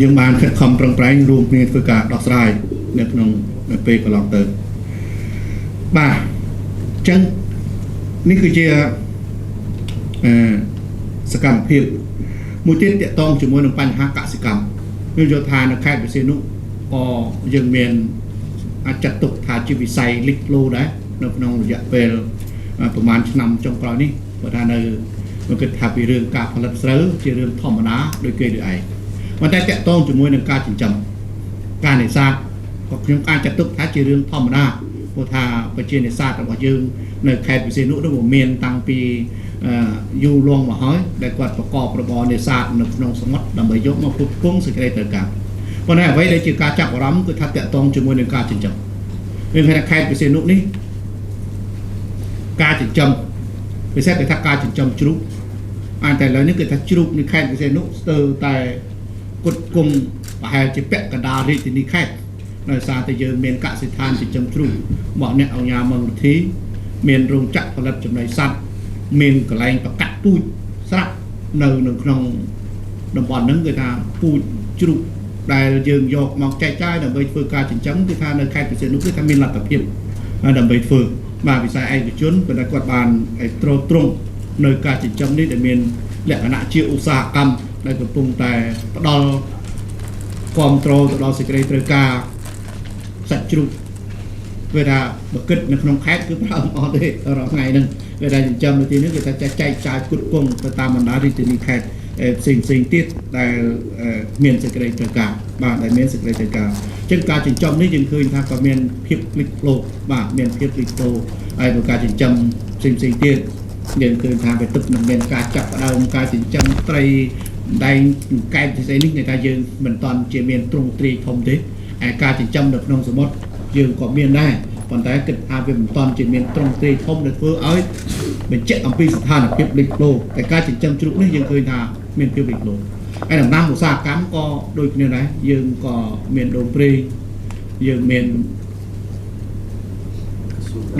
A: យើងបានខិតខំប្រឹងប្រែងរួមគ្នាធ្វើការដោះស្រាយនៅក្នុងពេលកន្លងទៅបាទអញ្ចឹងនេះគឺជាសកម្មភាពមួយទៀតតកតងជាមួយនឹងបញ្ហាកសិកម្មយើងយល់ថានៅខេត្តព្រះសីហនុក៏យើងមានអាចចាត់ទុកថាជាវិស័យលេចធ្លោដែរនៅក្នុងរយៈពេលប្រហែលឆ្នាំចុងក្រោយនេះព្រោះថានៅមកគិតថាពីរឿងការផលិតស្រូវជារឿងធម្មតាដូចគេដូចឯងប៉ុន្តែតកតងជាមួយនឹងការចិញ្ចឹមការនេសាទក៏ខ្ញុំអាចចាត់ទុកថាជារឿងធម្មតាព្រោះថាប្រជានេសាទរបស់យើងនៅខេត្តព្រះសីហនុនោះមានតាំងពីយូរលង់មកហើយដែលគាត់ប្រកបរបរនេសាទនៅក្នុងសមុទ្រដើម្បីយកមកផ្គត់ផ្គង់សេចក្តីត្រូវការប៉ុន្តែអ្វីដែលជាការចាប់អារម្មណ៍គឺថាតកតងជាមួយនឹងការចិញ្ចឹមយើងឃើញថាខេត្តព្រះសីហនុនេះការចិញ្ចឹមពិសេសគឺថាការចិញ្ចឹមជ្រូកអាចតែឥឡូវនេះគឺថាជ្រូកនៅខេត្តព្រះសីហនុស្ទើរតែគុតគង់ប្រហែលជាពាក់កណ្ដាលរាជធានីខេត្តដោយសារតែយើងមានកសិដ្ឋានចិញ្ចឹមជ្រូករបស់អ្នកអង្គការមង្គលធីមានរោងចក្រផលិតចំណីសត្វមានកន្លែងប្រកាត់ពូជស្រាប់នៅក្នុងតំបន់ហ្នឹងគឺថាពូជជ្រូកដែលយើងយកមកចែកចាយដើម្បីធ្វើការចិញ្ចឹមគឺថានៅខេត្តព្រះសីហនុគឺថាមានលទ្ធភាពដើម្បីធ្វើបាទវិស័យឯកជនប៉ុន្តែគាត់បានទ្រទ្រង់នៅការចិញ្ចឹមនេះដែលមានលក្ខណៈជាឧស្សាហកម្មដែលកំពុងតែផ្ដល់គ្រប់គ្រងទៅដល់សេចក្តីត្រូវការសាច់ជ្រូកវាថាបើគិតនៅក្នុងខេត្តគឺប្រើមិនអត់ទេរាល់ថ្ងៃហ្នឹងវាថាចិញ្ចឹមនៅទីនេះគឺថាចែកចាយគុតគង់ទៅតាមបណ្ដារាជធានីខេត្តផ្សេងផ្សេងទៀតដែលមានសេចក្តីត្រូវការបាទដែលមានសេចក្តីត្រូវការអញ្ចឹងការចិញ្ចឹមនេះយើងឃើញថាក៏មានភាពលេចធ្លោបាទមានភាពលេចធ្លោហើយបើការចិញ្ចឹមផ្សេងផ្សេងទៀតយើងឃើញថាវាទឹកនឹងមានការចាប់ផ្ដើមការចិញ្ចឹមត្រីដែងកែបផ្សេងនេះគេថាយើងមិនតាន់ជាមានទ្រង់ទ្រាយធំទេឯការចិញ្ចឹមនៅក្នុងសមុទ្រយើងក៏មានដែរប៉ុន្តែគិតថាវាមិនតាន់ជាមានទ្រង់ទ្រាយធំដែលធ្វើឲ្យ បញ្ជាក់អំពីស្ថានភាពលេចធ្លោតែការចិញ្ចឹមជ្រូកនេះយើងឃើញថាមានភាពលេចធ្លោហើយដំណាំឧស្សាហកម្មក៏ដូចគ្នាដែរយើងក៏មានដូងប្រេងយើងមាន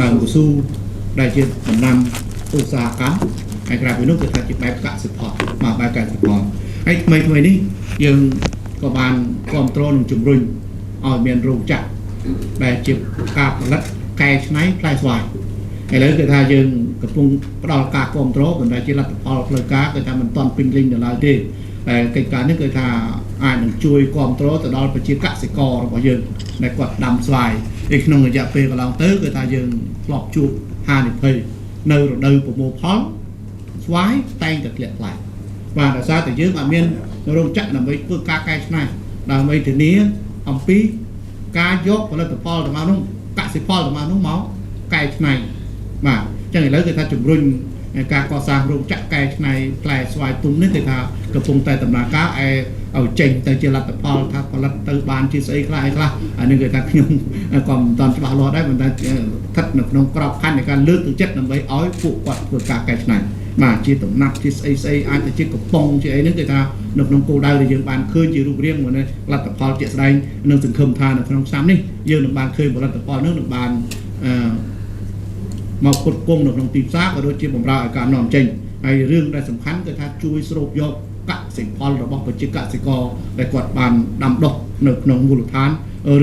A: ដើមកស៊ូដែលជាដំណាំឧស្សាហកម្មហើយក្រៅពីនោះគឺថាជាបែបកសិផលបាទបែបកសិផលហើយថ្មីថ្មីនេះយើងក៏បានគ្រប់គ្រងនិងជំរុញឲ្យមានរោងចក្រដែលជាការផលិតកែច្នៃផ្លែស្វាយឥឡូវគឺថាយើងកំពុងផ្ដល់ការគ្រប់គ្រងប៉ុន្តែជាលទ្ធផលផ្លូវការគឺថាមិនទាន់ពេញលេញនៅឡើយទេតែកិច្ចការនេះគឺថាអាចនឹងជួយគ្រប់គ្រងទៅដល់ប្រជាកសិកររបស់យើងដែលគាត់ដាំស្វាយឯក្នុងរយៈពេលកន្លងទៅគឺថាយើងធ្លាប់ជួបហានិភ័យនៅរដូវប្រមូលផលស្វាយតែងតែធ្លាក់ថ្លៃបាទដោយសារតែយើងអត់មានរោងចក្រដើម្បីធ្វើការកែច្នៃដើម្បីធានាអំពីការយកផលិតផលទាំងអស់នោះកសិផលទាំងអស់នោះមកកែច្នៃបាទអញ្ចឹងឥឡូវគឺថាជំរុញការកសាងរោងចក្រកែច្នៃផ្លែស្វាយទុំនេះគឺថាកំពុងតែដំណើរការឯឲ្យចេញទៅជាលទ្ធផលថាផលិតទៅបានជាស្អីខ្លះអីខ្លះអានេះគឺថាខ្ញុំក៏មិនទាន់ច្បាស់លាស់ដែរប៉ុន្តែស្ថិតនៅក្នុងក្របខ័ណ្ឌនៃការលើកទឹកចិត្តដើម្បីឲ្យពួកគាត់ធ្វើការកែច្នៃបាទជាដំណាប់ជាស្អីស្អីអាចទៅជាកំប៉ុងជាអីហ្នឹងគឺថានៅក្នុងគោលដៅដែលយើងបានឃើញជារូបរាងមកនេះលទ្ធផលជាក់ស្ដែងនឹងសង្ឃឹមថានៅក្នុងឆ្នាំនេះយើងនឹងបានឃើញផលិតផលហ្នឹងនឹងបានអឺមកផ្គត់ផ្គង់នៅក្នុងទីផ្សារក៏ដូចជាបម្រើឲ្យការនាំចេញហើយរឿងដែលសំខាន់គឺថាជួយស្រូបយកកសិផលរបស់ប្រជាកសិករដែលគាត់បានដាំដុះនៅក្នុងមូលដ្ឋាន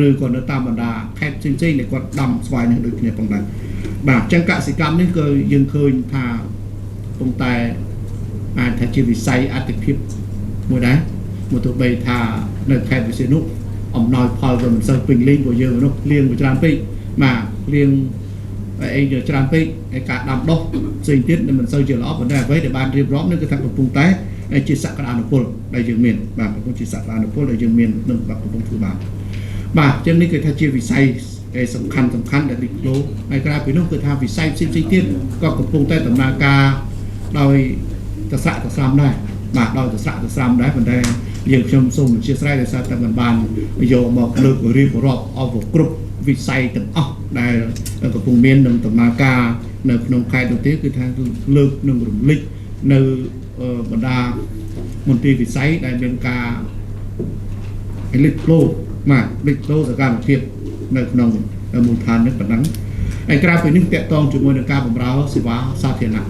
A: ឬក៏នៅតាមបណ្ដាខេត្តផ្សេងៗដែលគាត់ដាំស្វាយនឹងដូចគ្នាផងដែរបាទអញ្ចឹងកសិកម្មនេះគឺយើងឃើញថាកំពុងតែអាចថាជាវិស័យអតិភិបមួយដែរមកទោះបីថានៅខេត្តវិសេសនោះអំណោយផលក៏មិនសូវពេញលេញព្រោះយើងនោះលៀងវាច្រើនពេកបាទលៀងអីច្រើនពេកហើយការដាំដុះផ្សេងទៀតមិនសូវជាល្អប៉ុន្តែអ្វីដែលបានរៀបរាប់នេះគឺថាកំពុងតែជាសក្តានុពលដែលយើងមានបាទកំពុងជាសក្តានុពលដែលយើងមាននឹងបាទកំពុងធ្វើបានបាទអញ្ចឹងនេះគឺថាជាវិស័យសំខាន់សំខាន់ដែលលេចធ្លោហើយក្រៅពីនោះគឺថាវិស័យផ្សេងៗទៀតក៏កំពុងតែដំណើរការដោយតស្រាក់តស្រាំដែរបាទដោយតស្រាក់តស្រាំដែរប៉ុន្តែយើងខ្ញុំសូមអធិស្ឋានដោយសារតែមិនបានយកមកលើករៀបរាប់អស់គ្រប់វិស័យទាំងអស់ដែលកំពុងមាននឹងដំណើរការនៅក្នុងខេត្តនោះទេគឺថាលើកនឹងរំលេចនៅបណ្ដាមន្ទីរវិស័យដែលមានការលេចធ្លោបាទលេចធ្លោសកម្មភាពនៅក្នុងមូលដ្ឋាននេះប៉ុណ្ណឹងហើយក្រៅពីនេះតកតងជាមួយនឹងការបម្រើសេវាសាធារណៈ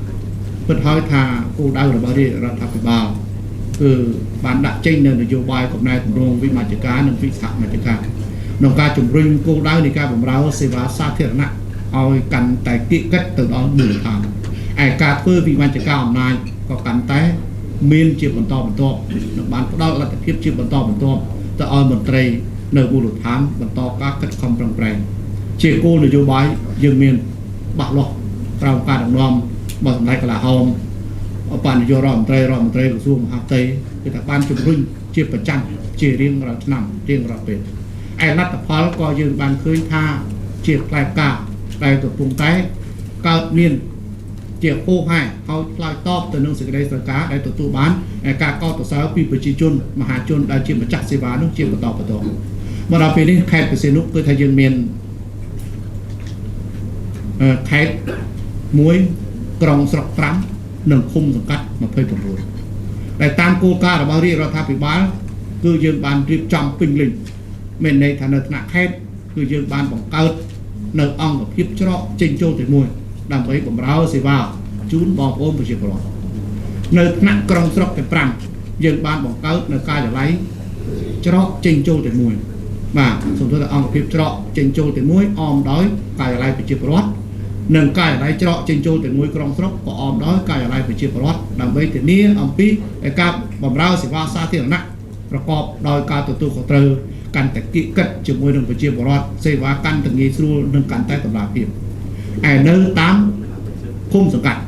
A: ពិតហើយថាគោលដៅរបស់រាជរដ្ឋាភិបាលគឺបានដាក់ចេញនៅនយោបាយកំណែទម្រង់វិមជ្ឈការនិងវិសហមជ្ឈការក្នុងការជំរុញគោលដៅនៃការបម្រើសេវាសាធារណៈឲ្យកាន់តែគៀកកិតទៅដល់មូលដ្ឋានឯការធ្វើវិមជ្ឈការអំណាចក៏កាន់តែមានជាបន្តបន្ទាប់និងបានផ្ដល់លទ្ធភាពជាបន្តបន្ទាប់ទៅឲ្យមន្ត្រីនៅមូលដ្ឋានបន្តការខិតខំប្រឹងប្រែងជាគោលនយោបាយយើងមានបាក់លាស់ក្រោមការដឹកនាំរបស់សម្ដេចក្រឡាហោមឧបនាយករដ្ឋមន្ត្រីរដ្ឋមន្ត្រីក្រសួងមហាផ្ទៃគឺថាបានជំរុញជាប្រចាំជារៀងរាល់ឆ្នាំរៀងរាល់ពេលឯលទ្ធផលក៏យើងបានឃើញថាជាផ្លែផ្កាដែលកំពុងតែកើតមានជាហូហែហើយឆ្លើយតបទៅនឹងសេចក្តីត្រូវការដែលទទួលបានការកោតសរសើរពីប្រជាជនមហាជនដែលជាម្ចាស់សេវានោះជាបន្តបន្ទាប់មកដល់ពេលនេះខេត្តព្រះសីហនុគឺថាយើងមានខេត្ត1ក្រុងស្រុក5និងឃុំសង្កាត់29ដែលតាមគោលការណ៍របស់រាជរដ្ឋាភិបាលគឺយើងបានរៀបចំពេញលេញមានន័យថានៅថ្នាក់ខេត្តគឺយើងបានបង្កើតនៅអង្គភាពច្រកចេញចូលតែមួយដើម្បីបម្រើសេវាជូនបងប្អូនប្រជាពលរដ្ឋនៅថ្នាក់ក្រុងស្រុកទាំង5យើងបានបង្កើតនៅការិយាល័យច្រកចេញចូលតែមួយបាទសូមទោសថាអង្គភាពច្រកចេញចូលតែមួយអមដោយការិយាល័យប្រជាពលរដ្ឋនិងការិយាល័យច្រកចេញចូលតែមួយក្រុងស្រុកក៏អមដោយការិយាល័យប្រជាពលរដ្ឋដើម្បីធានាអំពីការបម្រើសេវាសាធារណៈប្រកបដោយការទទួលខុសត្រូវកាន់តែគៀកកិតជាមួយនឹងប្រជាពលរដ្ឋសេវាកាន់តែងាយស្រួលនិងកាន់តែតម្លាភាពឯនៅតាមឃុំសង្កាត់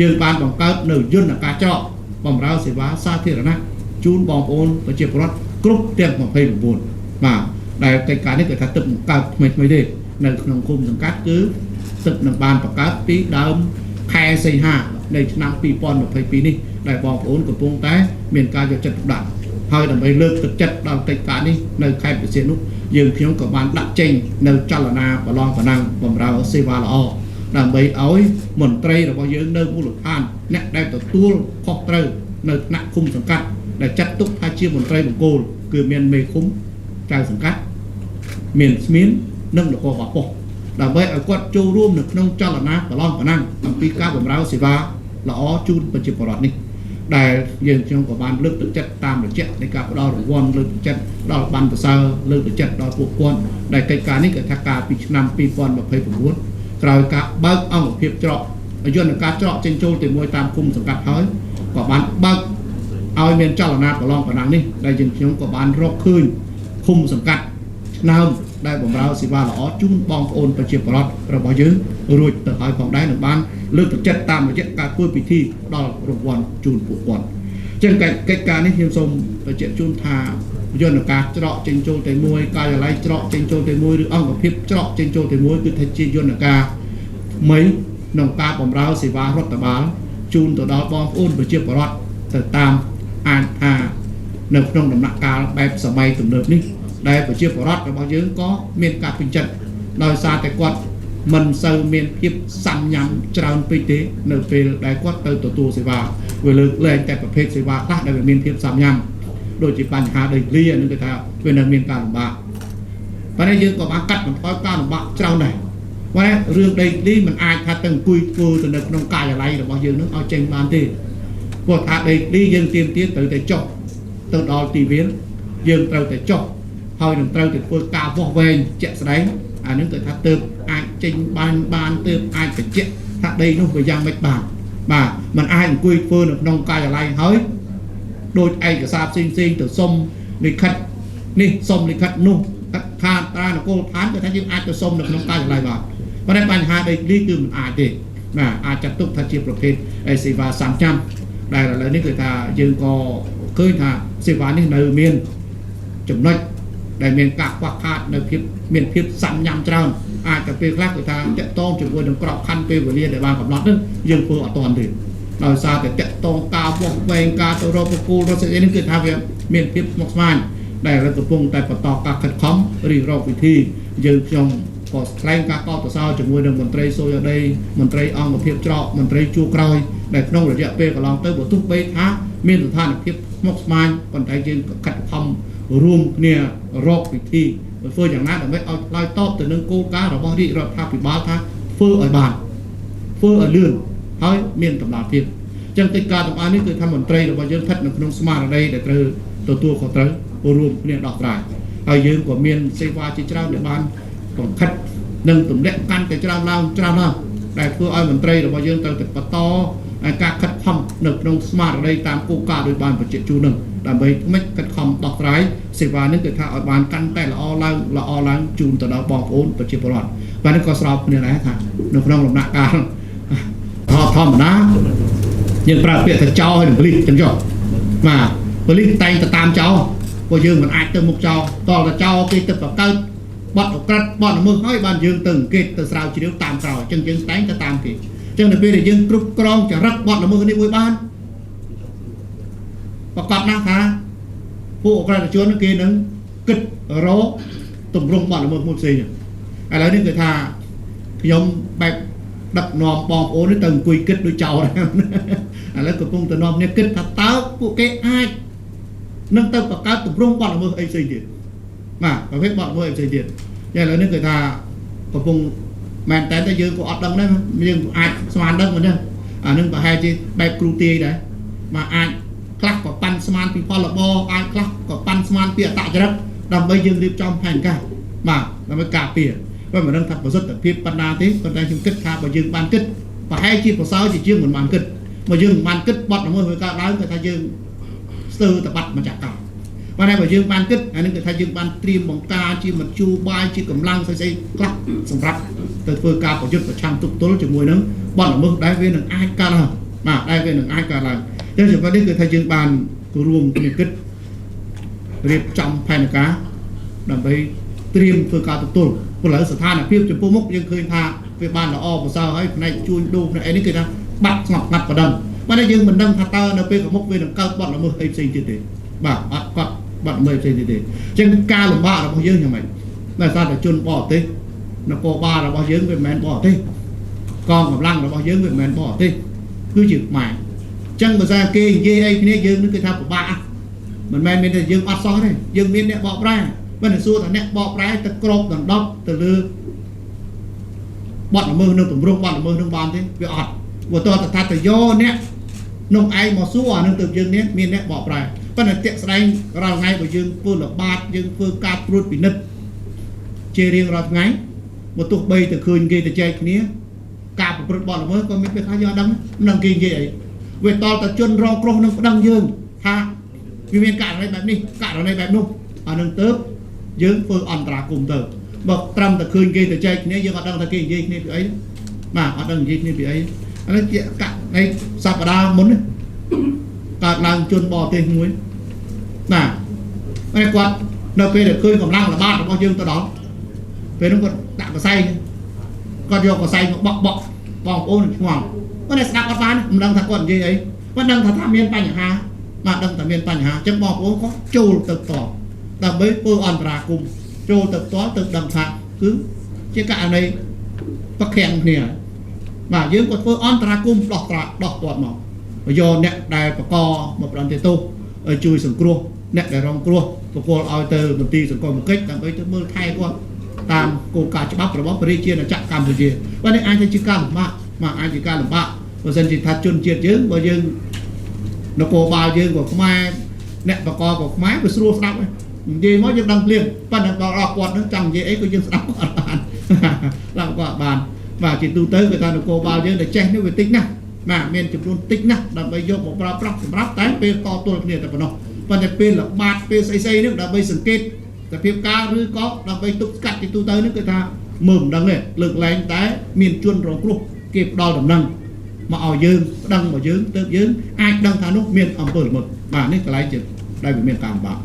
A: យើងបានបង្កើតនៅយន្តការច្រកបម្រើសេវាសាធារណៈជូនបងប្អូនប្រជាពលរដ្ឋគ្រប់ទាំង29បាទដែលកិច្ចការនេះគេថាទឹកបង្កើតថ្មីថ្មីទេនៅក្នុងឃុំសង្កាត់គឺទឹកនឹងបានបង្កើតពីដើមខែសីហានៃឆ្នាំ2022នេះដែលបងប្អូនកំពុងតែមានការយកចិត្តទុកដាក់ហើយដើម្បីលើកទឹកចិត្តដល់កិច្ចការនេះនៅខេត្តព្រះសីហនុយើងខ្ញុំក៏បានដាក់ចេញនៅចលនាប្រឡងប្រណាំងបម្រើសេវាល្អ ដើម្បីឲ្យមន្ត្រីរបស់យើងនៅមូលដ្ឋានអ្នកដែលទទួលខុសត្រូវនៅថ្នាក់ឃុំសង្កាត់ដែលចាត់ទុកថាជាមន្ត្រីបង្គោលគឺមានមេឃុំចៅសង្កាត់មានស្មៀននិងនគរបាលប៉ុស្តិ៍ដើម្បីឲ្យគាត់ចូលរួមនៅក្នុងចលនាប្រឡងប្រណាំងអំពីការបម្រើសេវាល្អជូនប្រជាពលរដ្ឋនេះដែលយើងខ្ញុំក៏បានលើកទឹកចិត្តតាមរយៈនៃការផ្ដល់រង្វាន់លើកទឹកចិត្តផ្ដល់បានប្រសើរលើកទឹកចិត្តដល់ពួកគាត់ដែលកិច្ចការនេះគឺថាការពីឆ្នាំ2029ក្រោយការបើកអង្គភាពច្រកយន្តការច្រកចេញចូលទីមួយតាមឃុំសង្កាត់ហើយក៏បានបើកឲ្យមានចលនាប្រឡងប្រណាំងនេះដែលយើងខ្ញុំក៏បានរកឃើញឃុំសង្កាត់ឆ្នើមដែលបម្រើសេវាល្អជូនបងប្អូនប្រជាពលរដ្ឋរបស់យើងរួចទៅហើយផងដែរនឹងបានលើកទឹកចិត្តតាមរយៈការធ្វើពិធីផ្ដល់រង្វាន់ជូនពួកគាត់ចឹងកិច្ចការនេះខ្ញុំសូមបញ្ជាក់ជូនថាយន្តការច្រកចេញចូលតែមួយការិយាល័យច្រកចេញចូលតែមួយឬអង្គភាពច្រកចេញចូលតែមួយគឺថាជាយន្តការថ្មីក្នុងការបម្រើសេវារដ្ឋបាលជូនទៅដល់បងប្អូនប្រជាពលរដ្ឋទៅតាមអាចថានៅក្នុងដំណាក់កាលបែបសម័យទំនើបនេះដែលប្រជាពលរដ្ឋរបស់យើងក៏មានការពេញចិត្តដោយសារតែគាត់មិនសូវមានភាពសាំញ៉ាំច្រើនពេកទេនៅពេលដែលគាត់ទៅទទួលសេវាវាលើកលែងតែប្រភេទសេវាខ្លះដែលវាមានភាពសាំញ៉ាំដូចជាបញ្ហាដីធ្លីអានឹងគេថាវានៅមានការលំបាកប៉ុន្តែយើងក៏បានកាត់បន្ថយការលំបាកច្រើនដែរប៉ុន្តែរឿងដីធ្លីមិនអាចថាទៅអង្គុយធ្វើទៅនៅក្នុងការិយាល័យរបស់យើងនឹងឲ្យចេញបានទេព្រោះថាដីធ្លីយើងទៀមទាត្រូវតែចុះទៅដល់ទីវាលយើងត្រូវតែចុះហើយនឹងត្រូវតែធ្វើការវាស់វែងជាក់ស្ដែងអានឹងគេថាទៅអាចចេញបានបានទៅអាចបញ្ជាក់ថាដីនោះវាយ៉ាងម៉េចបានបាទมันអាចអង្គុយធ្វើនៅក្នុងការិយាល័យហើយដោយឯកសារផ្សេងផ្សេងទៅសុំលិខិតនេះសុំលិខិតនោះខានត្រានគោលឋានគឺថាយើងអាចទៅសុំនៅក្នុងការិយាល័យបានប៉ុន្តែបញ្ហាដីធ្លីគឺមិនអាចទេបាទអាចចាត់ទុកថាជាប្រភេទសេវាសាមញ្ញដែលឥឡូវនេះគឺថាយើងក៏ឃើញថាសេវានេះនៅមានចំណុចដែលមានការខ្វះខាតនៅភាពមានភាពសាំញ៉ាំច្រើនអាចតែពេលខ្លះគឺថាតាក់ទងជាមួយនឹងក្របខ័ណ្ឌពេលវេលាដែលបានកំណត់នេះយើងធ្វើអត់ទាន់ទេដោយសារតែតាក់ទងការវាស់វែងការទៅរកប្រគល់រកស្អីនេះគឺថាវាមានភាពស្មុគស្មាញដែលកំពុងតែបន្តការខិតខំរិះរកវិធីយើងខ្ញុំក៏ថ្លែងការកោតសរសើរជាមួយនឹងមន្ត្រីសូយដីមន្ត្រីអង្គភាពច្រកមន្ត្រីជួរក្រោយដែលក្នុងរយៈពេលកន្លងទៅបើទោះបីថាមានស្ថានភាពស្មុគស្មាញប៉ុន្តែយើងក៏ខិតខំរួមគ្នារកវិធីធ្វើយ៉ាងណាដើម្បីឲ្យឆ្លើយតបទៅនឹងគោលការណ៍របស់រាជរដ្ឋាភិបាលថាធ្វើឲ្យបានធ្វើឲ្យលឿនហើយមានតម្លាភាពចឹងកិច្ចការទាំងអស់នេះគឺថាមន្ត្រីរបស់យើងស្ថិតនៅក្នុងស្មារតីដែលត្រូវទទួលខុសត្រូវរួមគ្នាដោះស្រាយហើយយើងក៏មានសេវាជាច្រើនដែលបានបង្ខិតនិងទម្លាក់កាន់តែច្រើនឡើងច្រើនឡើងដែលធ្វើឲ្យមន្ត្រីរបស់យើងត្រូវតែបន្តការខិតខំនៅក្នុងស្មារតីតាមគោលការណ៍ដោយបានបញ្ជាក់ជូននឹងដើម្បីមិនខិតខំដោះស្រាយសេវានេះគឺថាឲ្យបានកាន់តែល្អឡើងល្អឡើងជូនទៅដល់បងប្អូនប្រជាពលរដ្ឋបាទនេះក៏ស្របគ្នាដែរថានៅក្នុងដំណាក់កាលធម្មតាយើងប្រើពាក្យថាចោលហើយនឹងប៉ូលីសចឹងចុះបាទប៉ូលីសតែងទៅតាមចោលព្រោះយើងមិនអាចទៅមុខចោលតតែចោលគេទៅបង្កើតបទអក្រិតបទល្មើសហើយបានយើងទៅអង្កេតទៅស្រាវជ្រាវតាមក្រោយចឹងយើងតែងទៅតាមគេចឹងនៅពេលដែលយើងគ្រប់គ្រងចរិតបទល្មើសនេះមួយបានប្រកាសណាស់ថាពួកអក្រិតជនគេនឹងគិតរកទម្រង់បទល្មើសមួយផ្សេងឥឡូវនេះគឺថាខ្ញុំបែបដឹកនាំបងប្អូននេះទៅអង្គុយគិតដូចចោលឥឡូវកំពុងទៅនាំគ្នាគិតថាតើពួកគេអាចនឹងទៅបង្កើតទម្រង់បទល្មើសអីផ្សេងទៀតបាទប្រភេទបទល្មើសអីផ្សេងទៀតឥឡូវនេះគឺថាកំពុងមែនតើតែយើងក៏អត់ដឹងដែរយើងអាចស្មានដឹងមិនទេអានឹងប្រហែលជាបែបគ្រូទាយដែរបាទអាចខ្លះក៏ប៉ាន់ស្មានពីផលរបរអាចខ្លះក៏ប៉ាន់ស្មានពីអតចរិតដើម្បីយើងរៀបចំផែនការបាទដើម្បីការពារបើមិនដឹងថាប្រសិទ្ធភាពប៉ុណ្ណាទេប៉ុន្តែខ្ញុំគិតថាបើយើងបានគិតប្រហែលជាប្រសើរជាជាងមិនបានគិតបើយើងមិនបានគិតបត់ល្មើសវាកើតឡើងគឺថាយើងស្ទើរតែបាត់ម្ចាស់ការប៉ុន្តែបើយើងបានគិតអានឹងគឺថាយើងបានត្រៀមបង្ការជាមធ្យោបាយជាកម្លាំងស្អីៗខ្លះសម្រាប់ទៅធ្វើការប្រយុទ្ធប្រឆាំងទប់ទល់ជាមួយនឹងបទល្មើសដែលវានឹងអាចកើតឡើងបាទដែលវានឹងអាចកើតឡើងចឹងចំណុចនេះគឺថាយើងបានរួមគ្នាគិតរៀបចំផែនការដើម្បីត្រៀមធ្វើការទប់ទល់ព្រោះឥឡូវស្ថានភាពចំពោះមុខយើងឃើញថាវាបានល្អប្រសើរហើយផ្នែកជួញដូរផ្នែកអីនេះគឺថាបាត់ស្ងប់ស្ងាត់ប៉ណ្ណឹងប៉ុន្តែយើងមិនដឹងថាតើនៅពេលខាងមុខវានឹងកើតបទល្មើសអីផ្សេងទៀតទេបាទអត់គាត់បទល្មើសផ្សេងទៀតទេអញ្ចឹងការលំបាករបស់យើងយ៉ាងម៉េចដោយសារតែជនបរទេសនគរបាលរបស់យើងវាមិនមែនបរទេស កងកម្លាំងរបស់យើងវាមិនមែនបរទេសគឺជាខ្មែរអញ្ចឹងបើថាគេនិយាយអីគ្នាយើងនឹងគឺថាពិបាកមិនមែនមានតែយើងអត់សោះទេយើងមានអ្នកបកប្រែបើតែសួរថាអ្នកបកប្រែទៅក្របដណ្ដប់ទៅលើបទល្មើសនឹងទម្រង់បទល្មើសនឹងបានទេវាអត់បើតើថាទៅយកអ្នកនោះឯងមកសួរអានឹងទៅយើងនេះមានអ្នកបកប្រែប៉ុន្តែតាក់ស្ដែងរាល់ថ្ងៃបើយើងធ្វើល្បាតយើងធ្វើការត្រួតពិនិត្យជារៀងរាល់ថ្ងៃបើទោះបីទៅឃើញគេទៅចែកគ្នាការប្រព្រឹត្តបទល្មើសក៏មានពេលខ្លះយើងអត់ដឹងមិនដឹងគេនិយាយអីវាតតែជនរងគ្រោះនឹងប្តឹងយើងថាវាមានករណីបែបនេះករណីបែបនោះអានឹងទៅយើងធ្វើអន្តរាគមន៍ទៅបើត្រឹមតែឃើញគេទៅចែកគ្នាយើងអត់ដឹងថាគេនិយាយគ្នាពីអីបាទអត់ដឹងនិយាយគ្នាពីអីអានេះជាករណីសប្តាហ៍មុននេះកើតឡើងជនបរទេសមួយបាទហើយគាត់នៅពេលដែលឃើញកម្លាំងល្បាតរបស់យើងទៅដល់ពេលនោះគាត់ដាក់កសែងគាត់យកកសែងមកបក់បក់បងប្អូនឆ្ងល់គាត់តែស្ដាប់អត់បានមិនដឹងថាគាត់និយាយអីគាត់ដឹងថាមានបញ្ហាបាទដឹងថាមានបញ្ហាអញ្ចឹងបងប្អូនគាត់ចូលទៅតដើម្បីធ្វើអន្តរាគមន៍ចូលទៅផ្ទាល់ទៅដឹងថាគឺជាករណីប្រខាំងគ្នាបាទយើងក៏ធ្វើអន្តរាគមន៍ដោះត្រាដោះគាត់មកយកអ្នកដែលបកមកផ្ដន្ទាទោសឲ្យជួយសង្គ្រោះអ្នកដែលរងគ្រោះប្រគល់ឲ្យទៅមន្ទីរសង្គមកិច្ចដើម្បីទៅមើលថែគាត់តាមគោលការណ៍ច្បាប់របស់ប្រជាណាចក្រកម្ពុជាបាទនេះអាចទៅជាការលំបាកបាទអាចជាការលំបាកបើសិនជាថាជនជាតិយើងបើយើងនគរបាលយើងក៏ខ្មែរអ្នកបកក៏ខ្មែរវាស្រួលស្ដាប់និយាយមកយើងដឹងភ្លាមប៉ុន្តែដល់គាត់នឹងចង់និយាយអីក៏យើងស្ដាប់គាត់បានស្ដាប់គាត់បានបាទជាទូទៅគឺថានគរបាលយើងដែលចេះនេះវាតិចណាស់បាទមានចំនួនតិចណាស់ដើម្បីយកមកប្រើប្រាស់សម្រាប់តែពេលតទល់គ្នាតែប៉ុណ្ណោះប៉ុន្តែពេលល្បាតពេលស្អីស្អីនេះដើម្បីសង្កេតសភាពការឬក៏ដើម្បីទប់ស្កាត់ជាទូទៅនេះគឺថាមើលមិនដឹងទេលើកលែងតែមានជនរងគ្រោះគេផ្ដល់ដំណឹងមកឲ្យយើងប្តឹងមកយើងទៅយើងអាចដឹងថានោះមានអំពើល្មើសបាទនេះកន្លែងជាដែលវាមានការលំបាក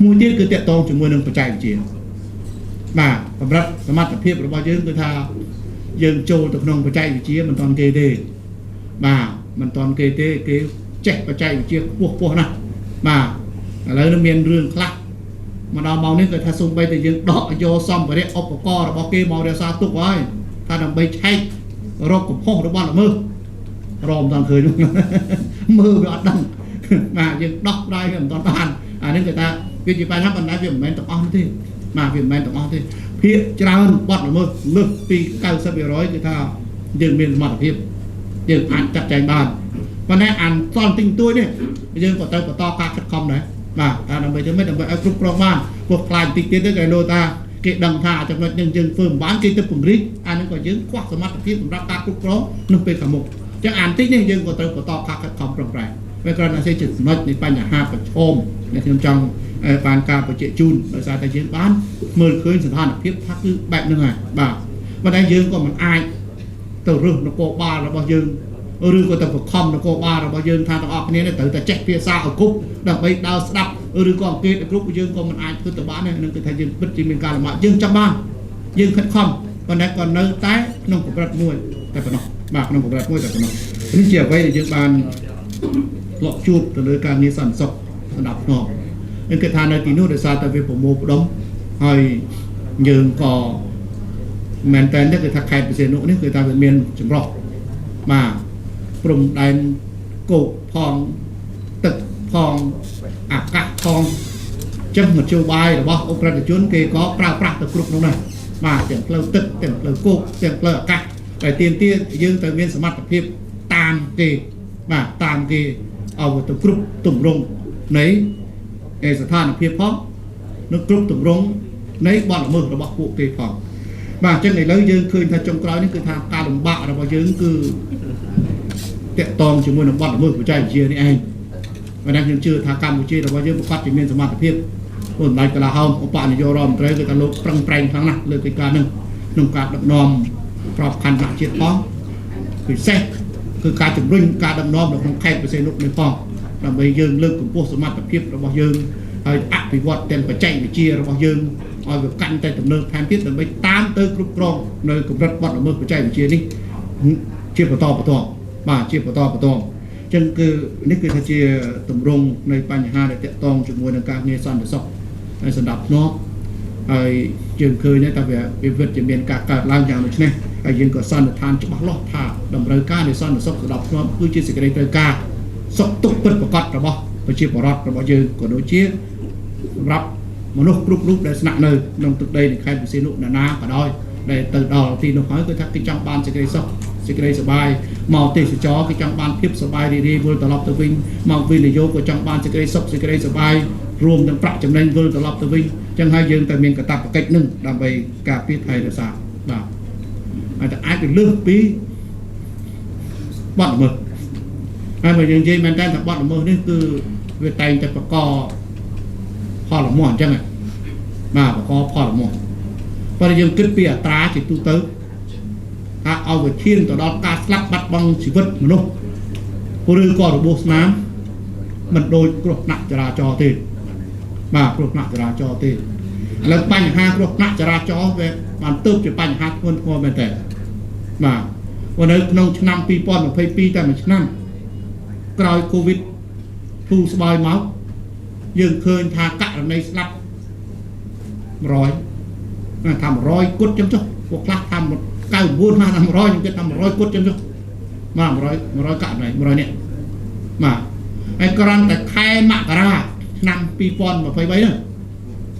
A: មួយទៀតគឺតកតងជាមួយនឹងបច្ចេកវិទ្យាបាទកម្រិតសមត្ថភាពរបស់យើងគឺថាយើងចូលទៅក្នុងបច្ចេកវិទ្យាមិនទាន់គេទេបាទមិនទាន់គេទេគេចេះបច្ចេកវិទ្យាខ្ពស់ខ្ពស់ណាស់បាទឥឡូវនេះមានរឿងខ្លះមកដល់ម៉ោងនេះគឺថាសូម្បីតែយើងដកយកសម្ភារៈឧបករណ៍របស់គេមករក្សាទុកហើយថាដើម្បីឆែករកកំហុសរបស់ល្មើសរមមិនទាន់ឃើញមើលវាអត់ដឹងបាទយើងដោះដៃវាមិនទាន់បានអានេះគឺថាវាជាបញ្ហាប៉ុន្តែវាមិនមែនទាំងអស់ទេបាទវាមិនមែនទាំងអស់ទេភាគច្រើនបទល្មើសលើសពី90%គឺថាយើងមានសមត្ថភាពយើងអាចចាត់ចែងបានប៉ុន្តែអានតន់ទិញទួយនេះយើងក៏ត្រូវបន្តការខិតខំដែរបាទថាដើម្បីធ្វើម៉េចដើម្បីឲ្យគ្រប់គ្រងបានពួកខ្លាចតិចទៀតទៅគេលោថាគេដឹងថាចំណុចនឹងយើងធ្វើមិនបានគេទៅពង្រីកអានឹងក៏យើងខ្វះសមត្ថភាពសម្រាប់ការគ្រប់គ្រងនៅពេលខាងមុខអញ្ចឹងអានតិចនេះយើងក៏ត្រូវបន្តការខិតខំប្រឹងប្រែងវាគ្រាន់តែជាចំណុចនៃបញ្ហាប្រឈមដែលខ្ញុំចង់បានការបញ្ជាក់ជូនដោយសារតែយើងបានមើលឃើញស្ថានភាពថាគឺបែបហ្នឹងហើយបាទប៉ុន្តែយើងក៏មិនអាចទៅរើសនគរបាលរបស់យើងឬក៏ទៅបង្ខំនគរបាលរបស់យើងថាទាំងអស់គ្នានេះត្រូវតែចេះភាសាឲ្យគ្រប់ដើម្បីដើរស្ដាប់ឬក៏អង្កេតឲ្យគ្រប់យើងក៏មិនអាចធ្វើទៅបានដែរនឹងគឺថាយើងពិតជាមានការលំបាកយើងចង់បានយើងខិតខំប៉ុន្តែក៏នៅតែក្នុងកម្រិតមួយតែប៉ុណ្ណោះបាទក្នុងកម្រិតមួយតែប៉ុណ្ណោះនេះជាអ្វីដែលយើងបានធ្លាប់ជួបទៅលើការងារសន្តិសុខសម្រាប់ធ្នាប់នឹងគឺថានៅទីនោះដោយសារតែវាប្រមូលផ្ដុំហើយយើងក៏មែនតើនេះគឺថាខេត្តពិសេសនោះនេះគឺថាវាមានចម្រោះបាទព្រំដែនគោកផងទឹកផងអាកាសផងចឹងមធ្យោបាយរបស់អ ுக ្រិតជនគេក៏ប្រើប្រាស់ទៅគ្រប់នោះដែរបាទទាំងផ្លូវទឹកទាំងផ្លូវគោកទាំងផ្លូវអាកាសតែទៀមទាយើងត្រូវមានសមត្ថភាពតាមគេបាទតាមគេឲ្យទៅគ្រប់ទម្រង់នៃស្ថានភាពផងនិងគ្រប់ទម្រង់នៃបទល្មើសរបស់ពួកគេផងបាទអញ្ចឹងឥឡូវយើងឃើញថាចុងក្រោយនេះគឺថាការលំបាករបស់យើងគឺតាក់ទងជាមួយនឹងបទល្មើសបច្ចេកវិទ្យានេះឯងប៉ុន្តែខ្ញុំជឿថាកម្ពុជារបស់យើងប្រកាសជាមានសមត្ថភាពព្រោះសម្ដេចក្រឡាហោមឧបនាយករដ្ឋមន្ត្រីគឺថាលោកប្រឹងប្រែងខ្លាំងណាស់លើកិច្ចការនេះក្នុងការដឹកនាំក្របខ័ណ្ឌថ្នាក់ជាតិផងពិសេសគឺការជំរុញការដឹកនាំនៅក្នុងខេត្តពិសេសនោះនេះផងដើម្បីយើងលើកកម្ពស់សមត្ថភាពរបស់យើងហើយអភិវឌ្ឍទាំងបច្ចេកវិទ្យារបស់យើងឲ្យវាកាន់តែទំនើបថែមទៀតដើម្បីតាមទៅគ្រប់គ្រងនៅកម្រិតបទល្មើសបច្ចេកវិទ្យានេះជាបន្តបន្ទាប់បាទជាបន្តបន្ទាប់អញ្ចឹងគឺនេះគឺថាជាទម្រង់នៃបញ្ហាដែលតាក់ទងជាមួយនឹងការងារសន្តិសុខហើយសម្រាប់ធ្នាប់ ហើយយើងឃើញថាវាវាវិតជាមានការកើតឡើងយ៉ាងដូចនេះហើយយើងក៏សន្និដ្ឋានច្បាស់លាស់ថាតម្រូវការនៃសន្តិសុខសណ្ដាប់ធ្នាប់គឺជាសេចក្តីត្រូវការសុខទុក្ខពិតប្រាកដរបស់ប្រជាពលរដ្ឋរបស់យើងក៏ដូចជាសម្រាប់មនុស្សគ្រប់រូបដែលស្នាក់នៅក្នុងទឹកដីនៃខេត្តព្រះសីហនុណានាក៏ដោយដែលទៅដល់ទីនោះហើយគឺថាគេចង់បានសេចក្តីសុខសេចក្តីសប្បាយមកទេសចរគេចង់បានភាពសប្បាយរីករាយវិលត្រឡប់ទៅវិញមកវិនិយោគក៏ចង់បានសេចក្តីសុខសេចក្តីសប្បាយរួមទាំងប្រាក់ចំណេញវិលត្រឡប់ទៅវិញចឹងហើយយើងតែមានកាតព្វកិច្ចនឹងដើម្បីការពារថែរក្សាបាទហើយតែអាចទៅលើសពីបទល្មើសហើយបើយើងនិយាយមែនតើថាបទល្មើសនេះគឺវាតែងតែបកកផលរមាស់អញ្ចឹងបាទបកកផលរមាស់បើយើងគិតពីអត្រាជាទូទៅថាឲ្យវាឈានទៅដល់ការស្លាប់បាត់បង់ជីវិតមនុស្សឬក៏របួសស្នាមមិនដូចគ្រោះថ្នាក់ចរាចរណ៍ទេបាទគ្រោះថ្នាក់ចរាចរណ៍ទេឥឡូវបញ្ហាគ្រោះថ្នាក់ចរាចរណ៍វាបានទៅជាបញ្ហាធ្ងន់ធ្ងរមែនតើបាទព្រោះនៅក្នុងឆ្នាំ2022តែមួយឆ្នាំក្រោយកូវីដធូរស្បើយមកយើងឃើញថាករណីស្លាប់100ថា100គត់ចឹងចុះពួកខ្លះថា99ខ្លះថា100ខ្ញុំគិតថា100គត់ចឹងចុះបាទ100 100ករណី100នាក់បាទហើយគ្រាន់តែខែមករាឆ្នាំ2023ហ្នឹង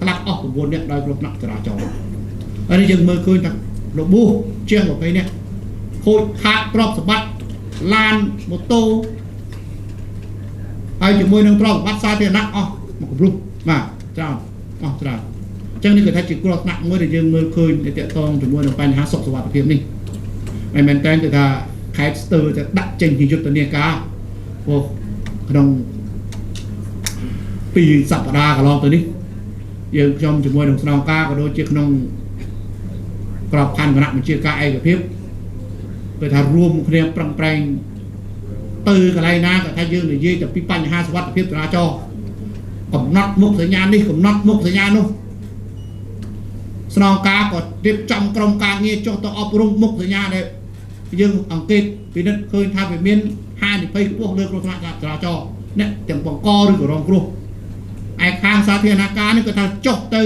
A: ស្លាប់អស់9នាក់ដោយគ្រោះថ្នាក់ចរាចរណ៍ហើយនេះយើងមើលឃើញថារបួសជាង20នាក់ខូចខាតទ្រព្យសម្បត្តិឡានម៉ូតូហើយជាមួយនឹងទ្រព្យសម្បត្តិសាធារណៈអស់មកគំរុះបាទច្រើនអស់ច្រើនអញ្ចឹងនេះគឺថាជាគ្រោះថ្នាក់មួយដែលយើងមើលឃើញដែលទាក់ទងជាមួយនឹងបញ្ហាសុខសុវត្ថិភាពនេះហើយមែនតើគឺថាខេត្តស្ទើរតែដាក់ចេញជាយុទ្ធនាការព្រោះក្នុងពីសប្តាហ៍កន្លងទៅនេះយើងខ្ញុំជាមួយនឹងស្នងការក៏ដូចជាក្នុងក្របខ័ណ្ឌគណៈបញ្ជាការឯកភាពគឺថារួមគ្នាប្រឹងប្រែងទៅកន្លែងណាក៏ថាយើងនិយាយតែពីបញ្ហាសុវត្ថិភាពចរាចរណ៍កំណត់មុខសញ្ញានេះកំណត់មុខសញ្ញានោះស្នងការក៏រៀបចំក្រុមការងារចុះទៅអប់រំមុខសញ្ញាដែលយើងអង្កេតពិនិត្យឃើញថាវាមានហានិភ័យខ្ពស់លើគ្រោះថ្នាក់ចរាចរណ៍អ្នកទាំងបង្កឬក៏រងគ្រោះឯខាងសាធារណការនេះក៏ថាចុះទៅ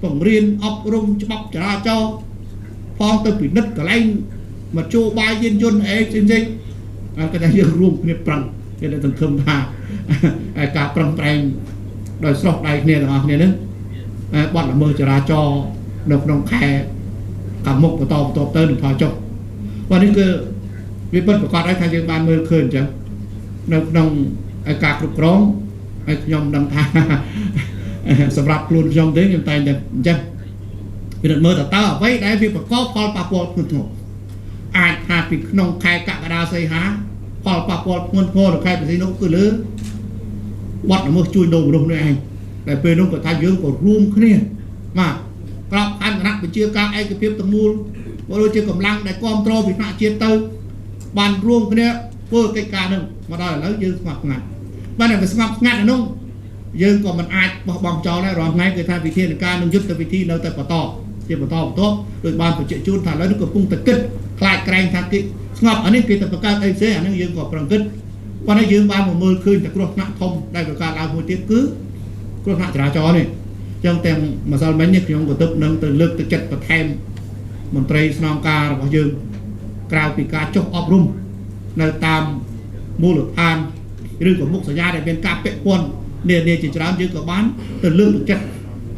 A: បង្រៀនអប់រំច្បាប់ចរាចរណ៍ផងទៅពិនិត្យកន្លែងមធ្យោបាយយានយន្តអីផ្សេងៗហើយក៏ថាយើងរួមគ្នាប្រឹងគេនៅសង្ឃឹមថាការប្រឹងប្រែងដោយស្រុះដៃគ្នាទាំងអស់គ្នានឹងបទល្មើសចរាចរណ៍នៅក្នុងខែខាងមុខបន្តបន្តទៅនឹងថយចុះបាទនេះគឺវាពិតប្រាកដហើយថាយើងបានមើលឃើញអញ្ចឹងនៅក្នុងការគ្រប់គ្រងហើយខ្ញុំដឹងថាសម្រាប់ខ្លួនខ្ញុំទេខ្ញុំតែងតែអញ្ចឹងពិនិត្យមើលតើតើអ្វីដែលវាបង្កផលប៉ះពាល់ធ្ងន់ធ្ងរអាចថាពីក្នុងខែកក្កដាសីហាផលប៉ះពាល់ធ្ងន់ធ្ងរនៅខែព្រះសីហនុគឺលើបទល្មើសជួញដូរមនុស្សនេះឯងតែពេលនោះក៏ថាយើងក៏រួមគ្នាបាទក្របខ័ណ្ឌគណៈបញ្ជាការឯកភាពទាំងមូលក៏ដូចជាកម្លាំងដែលគ្រប់គ្រងពីថ្នាក់ជាតិទៅបានរួមគ្នាធ្វើកិច្ចការនឹងមកដល់ឥឡូវយើងស្ងប់ស្ងាត់បាទតែស្ងប់ស្ងាត់នៅនោះយើងក៏មិនអាចបោះបង់ចោលដែររាល់ថ្ងៃគឺថាវិធានការនឹងយុទ្ធវិធីនៅតែបន្តជាបន្តបន្ទាប់ដោយបានបញ្ជាក់ជូនថាឥឡូវនេះកំពុងតែគិតខ្លាចក្រែងថាគេស្ងប់អានេះគេទៅបង្កើតអីផ្សេងអានេះយើងក៏ប្រឹងគិតប៉ុន្តែយើងបានមកមើលឃើញតែគ្រោះថ្នាក់ធំដែលបង្កើតឡើងមួយទៀតគឺគ្រោះថ្នាក់ចរាចរណ៍នេះចឹងទាំងម្សិលមិញនេះខ្ញុំក៏ទើបនឹងទៅលើកទឹកចិត្តបន្ថែមមន្ត្រីស្នងការរបស់យើងក្រៅពីការចុះអប់រំនៅតាមមូលដ្ឋានឬក៏មុខសញ្ញាដែលមានការពាក់ព័ន្ធនានាជាច្រើនយើងក៏បានទៅលើកទឹកចិត្ត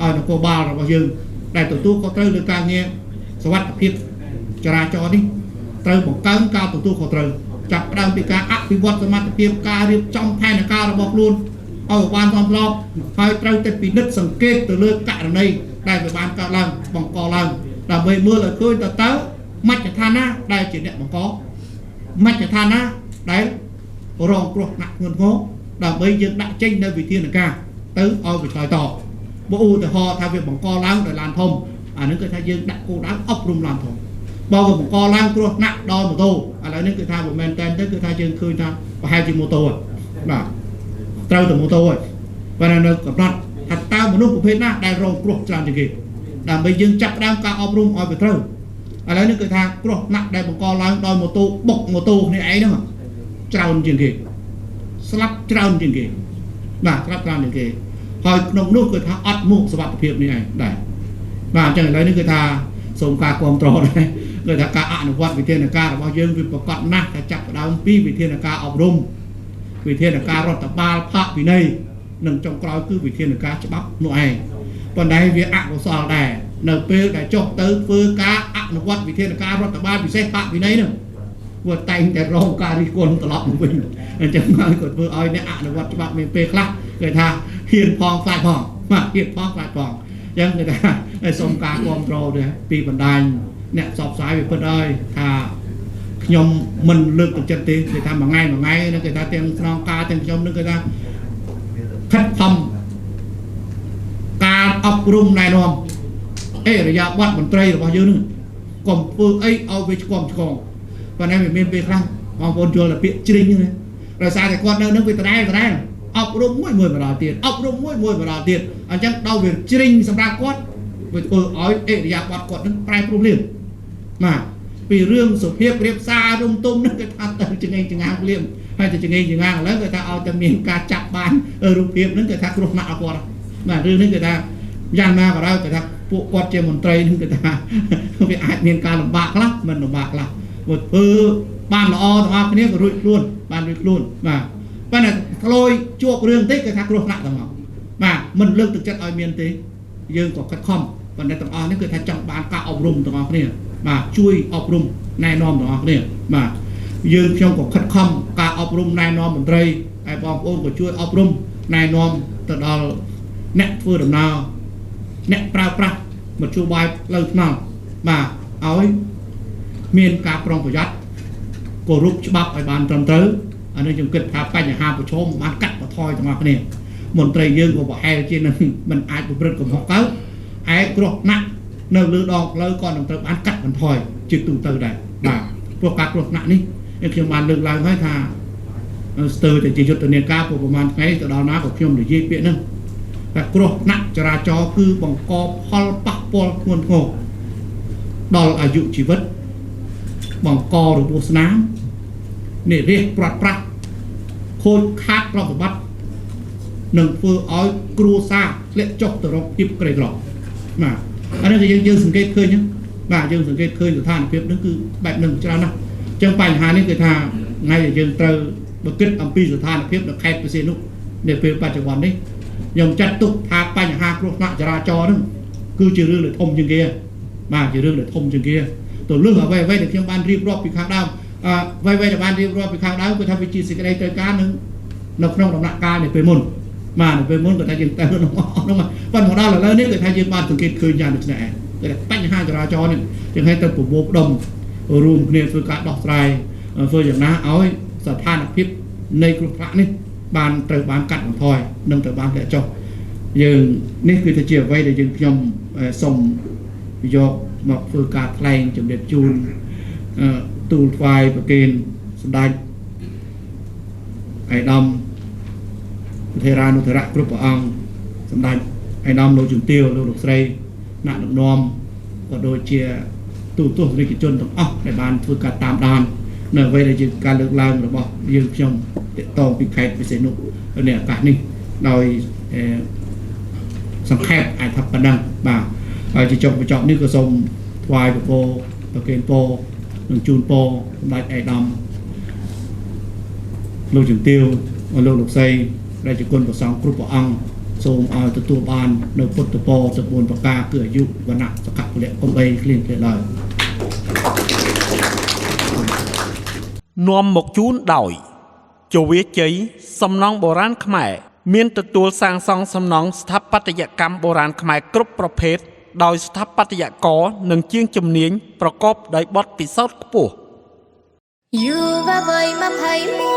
A: ឲ្យនគរបាលរបស់យើងដែលទទួលខុសត្រូវលើការងារសុវត្ថិភាពចរាចរណ៍នេះត្រូវបង្កើនការទទួលខុសត្រូវចាប់ផ្ដើមពីការអភិវឌ្ឍសមត្ថភាពការរៀបចំផែនការរបស់ខ្លួនឲ្យបានសមស្របហើយត្រូវតែពិនិត្យសង្កេតទៅលើករណីដែលវាបានកើតឡើងបង្កឡើងដើម្បីមើលឲ្យឃើញតើតើមជ្ឈដ្ឋានណាដែលជាអ្នកបង្កមជ្ឈដ្ឋានណាដែលរងគ្រោះថ្នាក់ធ្ងន់ធ្ងរដើម្បីយើងដាក់ចេញនៅវិធានការទៅឲ្យវាឆ្លើយតបបើឧទាហរណ៍ថាវាបង្កឡើងដោយឡានធំអានឹងគឺថាយើងដាក់គោលដៅអប់រំឡានធំបើវាបង្កឡើងគ្រោះថ្នាក់ដល់ម៉ូតូឥឡូវនេះគឺថាមិនមែនតែនទៅគឺថាយើងឃើញថាប្រហែលជាម៉ូតូបាទត្រូវតែម៉ូតូហើយបើនៅកំណត់ថាតើមនុស្សប្រភេទណាដែលរងគ្រោះច្រើនជាងគេដើម្បីយើងចាប់ផ្ដើមការអប់រំឲ្យវាត្រូវឥឡូវនេះគឺថាគ្រោះថ្នាក់ដែលបង្កឡើងដោយម៉ូតូបុកម៉ូតូគ្នាឯងហ្នឹងច្រើនជាងគេស្លាប់ច្រើនជាងគេបាទស្លាប់ច្រើនជាងគេហើយក្នុងនោះគឺថាអត់មួកសុវត្ថិភាពនេះឯងដែរ បាទអញ្ចឹងឥឡូវនេះគឺថាសូមការគ្រប់គ្រងដែរគឺថាការអនុវត្តវិធានការរបស់យើងវាប្រកបណាស់ថាចាប់ផ្ដើមពីវិធានការអប់រំវិធានការរដ្ឋបាលផាកពិន័យនិងចុងក្រោយគឺវិធានការច្បាប់នោះឯងប៉ុន្តែវាអកុសលដែរនៅពេលដែលចុះទៅធ្វើការអនុវត្តវិធានការរដ្ឋបាលពិសេសផាកពិន័យនោះវាតែងតែរងការរិះគន់ត្រឡប់មកវិញអញ្ចឹងហើយក៏ធ្វើឲ្យអ្នកអនុវត្តច្បាប់មានពេលខ្លះគេថាហ៊ានផងខ្លាចផងបាទហ៊ានផងខ្លាចផងអញ្ចឹងគេថាសូមការគ្រប់គ្រងដែរពីបណ្ដាញអ្នកផ្សព្វផ្សាយវាពិតហើយថាខ្ញុំមិនលើកទឹកចិត្តទេគេថាមួយថ្ងៃមួយថ្ងៃហ្នឹងគេថាទាំងស្នងការទាំងខ្ញុំនឹងគេថាខិតខំការអប់រំណែនាំអេរយាប័តមន្ត្រីរបស់យើងនឹងកុំធ្វើអីឲ្យវាឆ្គាំឆ្គងប៉ុន្តែវាមានពេលខ្លះបងប្អូនយល់តែពាក្យជ្រិញហ្នឹងដោយសារតែគាត់នៅនឹងវាដដែលដដែលអប់រំមួយមួយម្ដងទៀតអប់រំមួយមួយម្ដងទៀតអញ្ចឹងដល់វាជ្រិញសម្រាប់គាត់វាធ្វើឲ្យអេរយាប័តគាត់នឹងប្រែប្រួលលឿនបាទពីរឿងសុភាពរៀបសាររុំទុំហ្នឹងគេថាទៅចងេងចងាងភ្លាមហើយទៅចងេងចងាងឥឡូវគេថាឲ្យតែមានការចាប់បានរូបភាពហ្នឹងគេថាគ្រោះថ្នាក់ដល់គាត់បាទរឿងនេះគេថាយ៉ាងណាក៏ដោយគេថាពួកគាត់ជាមន្ត្រីហ្នឹងគេថាវាអាចមានការលំបាកខ្លះមិនលំបាកខ្លះព្រោះធ្វើបានល្អទាំងអស់គ្នាក៏រួចខ្លួនបានរួចខ្លួនបាទប៉ុន្តែក្លួយជួបរឿងតិចគេថាគ្រោះថ្នាក់ទាំងអស់បាទមិនលើកទឹកចិត្តឲ្យមានទេយើងក៏ខិតខំប៉ុន្តែទាំងអស់នេះគឺថាចង់បានការអប់រំទាំងអស់គ្នាបាទជួយអប់រំណែនាំទាំងអស់គ្នាបាទយើងខ្ញុំក៏ខិតខំការអប់រំណែនាំមន្ត្រីហើយបងប្អូនក៏ជួយអប់រំណែនាំទៅដល់អ្នកធ្វើដំណើរអ្នកប្រើប្រាស់មធ្យោបាយផ្លូវថ្នល់បាទឲ្យមានការប្រុងប្រយ័ត្នគោរពច្បាប់ឲ្យបានត្រឹមត្រូវអានេះខ្ញុំគិតថាបញ្ហាប្រឈមបានកាត់បន្ថយទាំងអស់គ្នាមន្ត្រីយើងក៏ប្រហែលជានឹងមិនអាចប្រព្រឹត្តកំហុសកើតឯគ្រោះថ្នាក់នៅលើដងផ្លូវក៏នឹងត្រូវបានកាត់បន្ថយជាទូទៅដែរបាទព្រោះការគ្រោះថ្នាក់នេះខ្ញុំបានលើកឡើងហើយថាស្ទើរតែជាយុទ្ធនាការប្រហែលថ្ងៃទៅដល់ណាក៏ខ្ញុំនិយាយពាក្យហ្នឹងតែគ្រោះថ្នាក់ចរាចរណ៍គឺបង្កផលប៉ះពាល់ធ្ងន់ធ្ងរដល់អាយុជីវិតបង្ករបួសស្នាមនិរាសព្រាត់ប្រាសខូចខាតទ្រព្យសម្បត្តិនិងធ្វើឲ្យគ្រួសារធ្លាក់ចុះទៅរកភាពក្រីក្របាទអានេះគឺយើងសង្កេតឃើញបាទយើងសង្កេតឃើញស្ថានភាពហ្នឹងគឺបែបហ្នឹងច្រើនណាស់អញ្ចឹងបញ្ហានេះគឺថាថ្ងៃដែលយើងត្រូវបើគិតអំពីស្ថានភាពនៅខេត្តព្រះសីហនុនៅពេលបច្ចុប្បន្ននេះខ្ញុំចាត់ទុកថាបញ្ហាគ្រោះថ្នាក់ចរាចរណ៍ហ្នឹងគឺជារឿងដែលធំជាងគេបាទជារឿងដែលធំជាងគេទៅលើអ្វីៗដែលខ្ញុំបានរៀបរាប់ពីខាងដើមអ្វីៗដែលបានរៀបរាប់ពីខាងដើមគឺថាវាជាសេចក្តីត្រូវការនឹងនៅក្នុងដំណាក់កាលនៃពេលមុនបាទនៅពេលមុនគាត់ថាយើងទៅក្នុងនោះប៉ុន្តែមកដល់ឥឡូវនេះគឺថាយើងបានសង្កេតឃើញយ៉ាងដូចនេះឯងគឺថាបញ្ហាចរាចរណ៍នេះយើងឲ្យទៅប្រមូលផ្ដុំរួមគ្នាធ្វើការដោះស្រាយធ្វើយ៉ាងណាឲ្យស្ថានភាពនៃគ្រោះថ្នាក់នេះបានត្រូវបានកាត់បន្ថយនិងត្រូវបានធ្លាក់ចុះយើងនេះគឺជាអ្វីដែលយើងខ្ញុំសូមយកមកធ្វើការថ្លែងជំរាបជូនទូលថ្វាយប្រគេនសម្ដេចឯកឧត្តមធេរានុធរៈគ្រប់ព្រះអង្គសម្ដេចឯកឧត្តមលោកជំទាវលោកលោកស្រីអ្នកដឹកនាំក៏ដូចជាទូទស្សនិកជនទាំងអស់ដែលបានធ្វើការតាមដាននៅអ្វីដែលជាការលើកឡើងរបស់យើងខ្ញុំទាក់ទងពីខេត្តពិសេសនោះនៅឱកាសនេះដោយសង្ខេបអាចថាប៉ុណ្ណឹងបាទហើយជាចុងបញ្ចប់នេះក៏សូមថ្វាយពរប្រគេនពរនិងជូនពរសម្ដេចឯកឧត្តមលោកជំទាវលោកលោកស្រីព្រះជគុណព្រះសង្ឃគ្រប់ព្រះអង្គសូមឲ្យទទួលបាននៅពុទ្ធពរទាំង4ប្រការគឺអាយុវណ្ណៈសុខៈពលៈកុំបីឃ្លៀងឃ្លាតឡើយ
B: នាំមកជូនដោយជវាជ័យសំណង់បុរាណខ្មែរមានទទួលសាងសង់សំណង់ស្ថាបត្យកម្មបុរាណខ្មែរគ្រប់ប្រភេទដោយស្ថាបត្យករនិងជាងជំនាញប្រកបដោយបទពិសោធន៍ខ្ពស់
C: យុវវ័យ21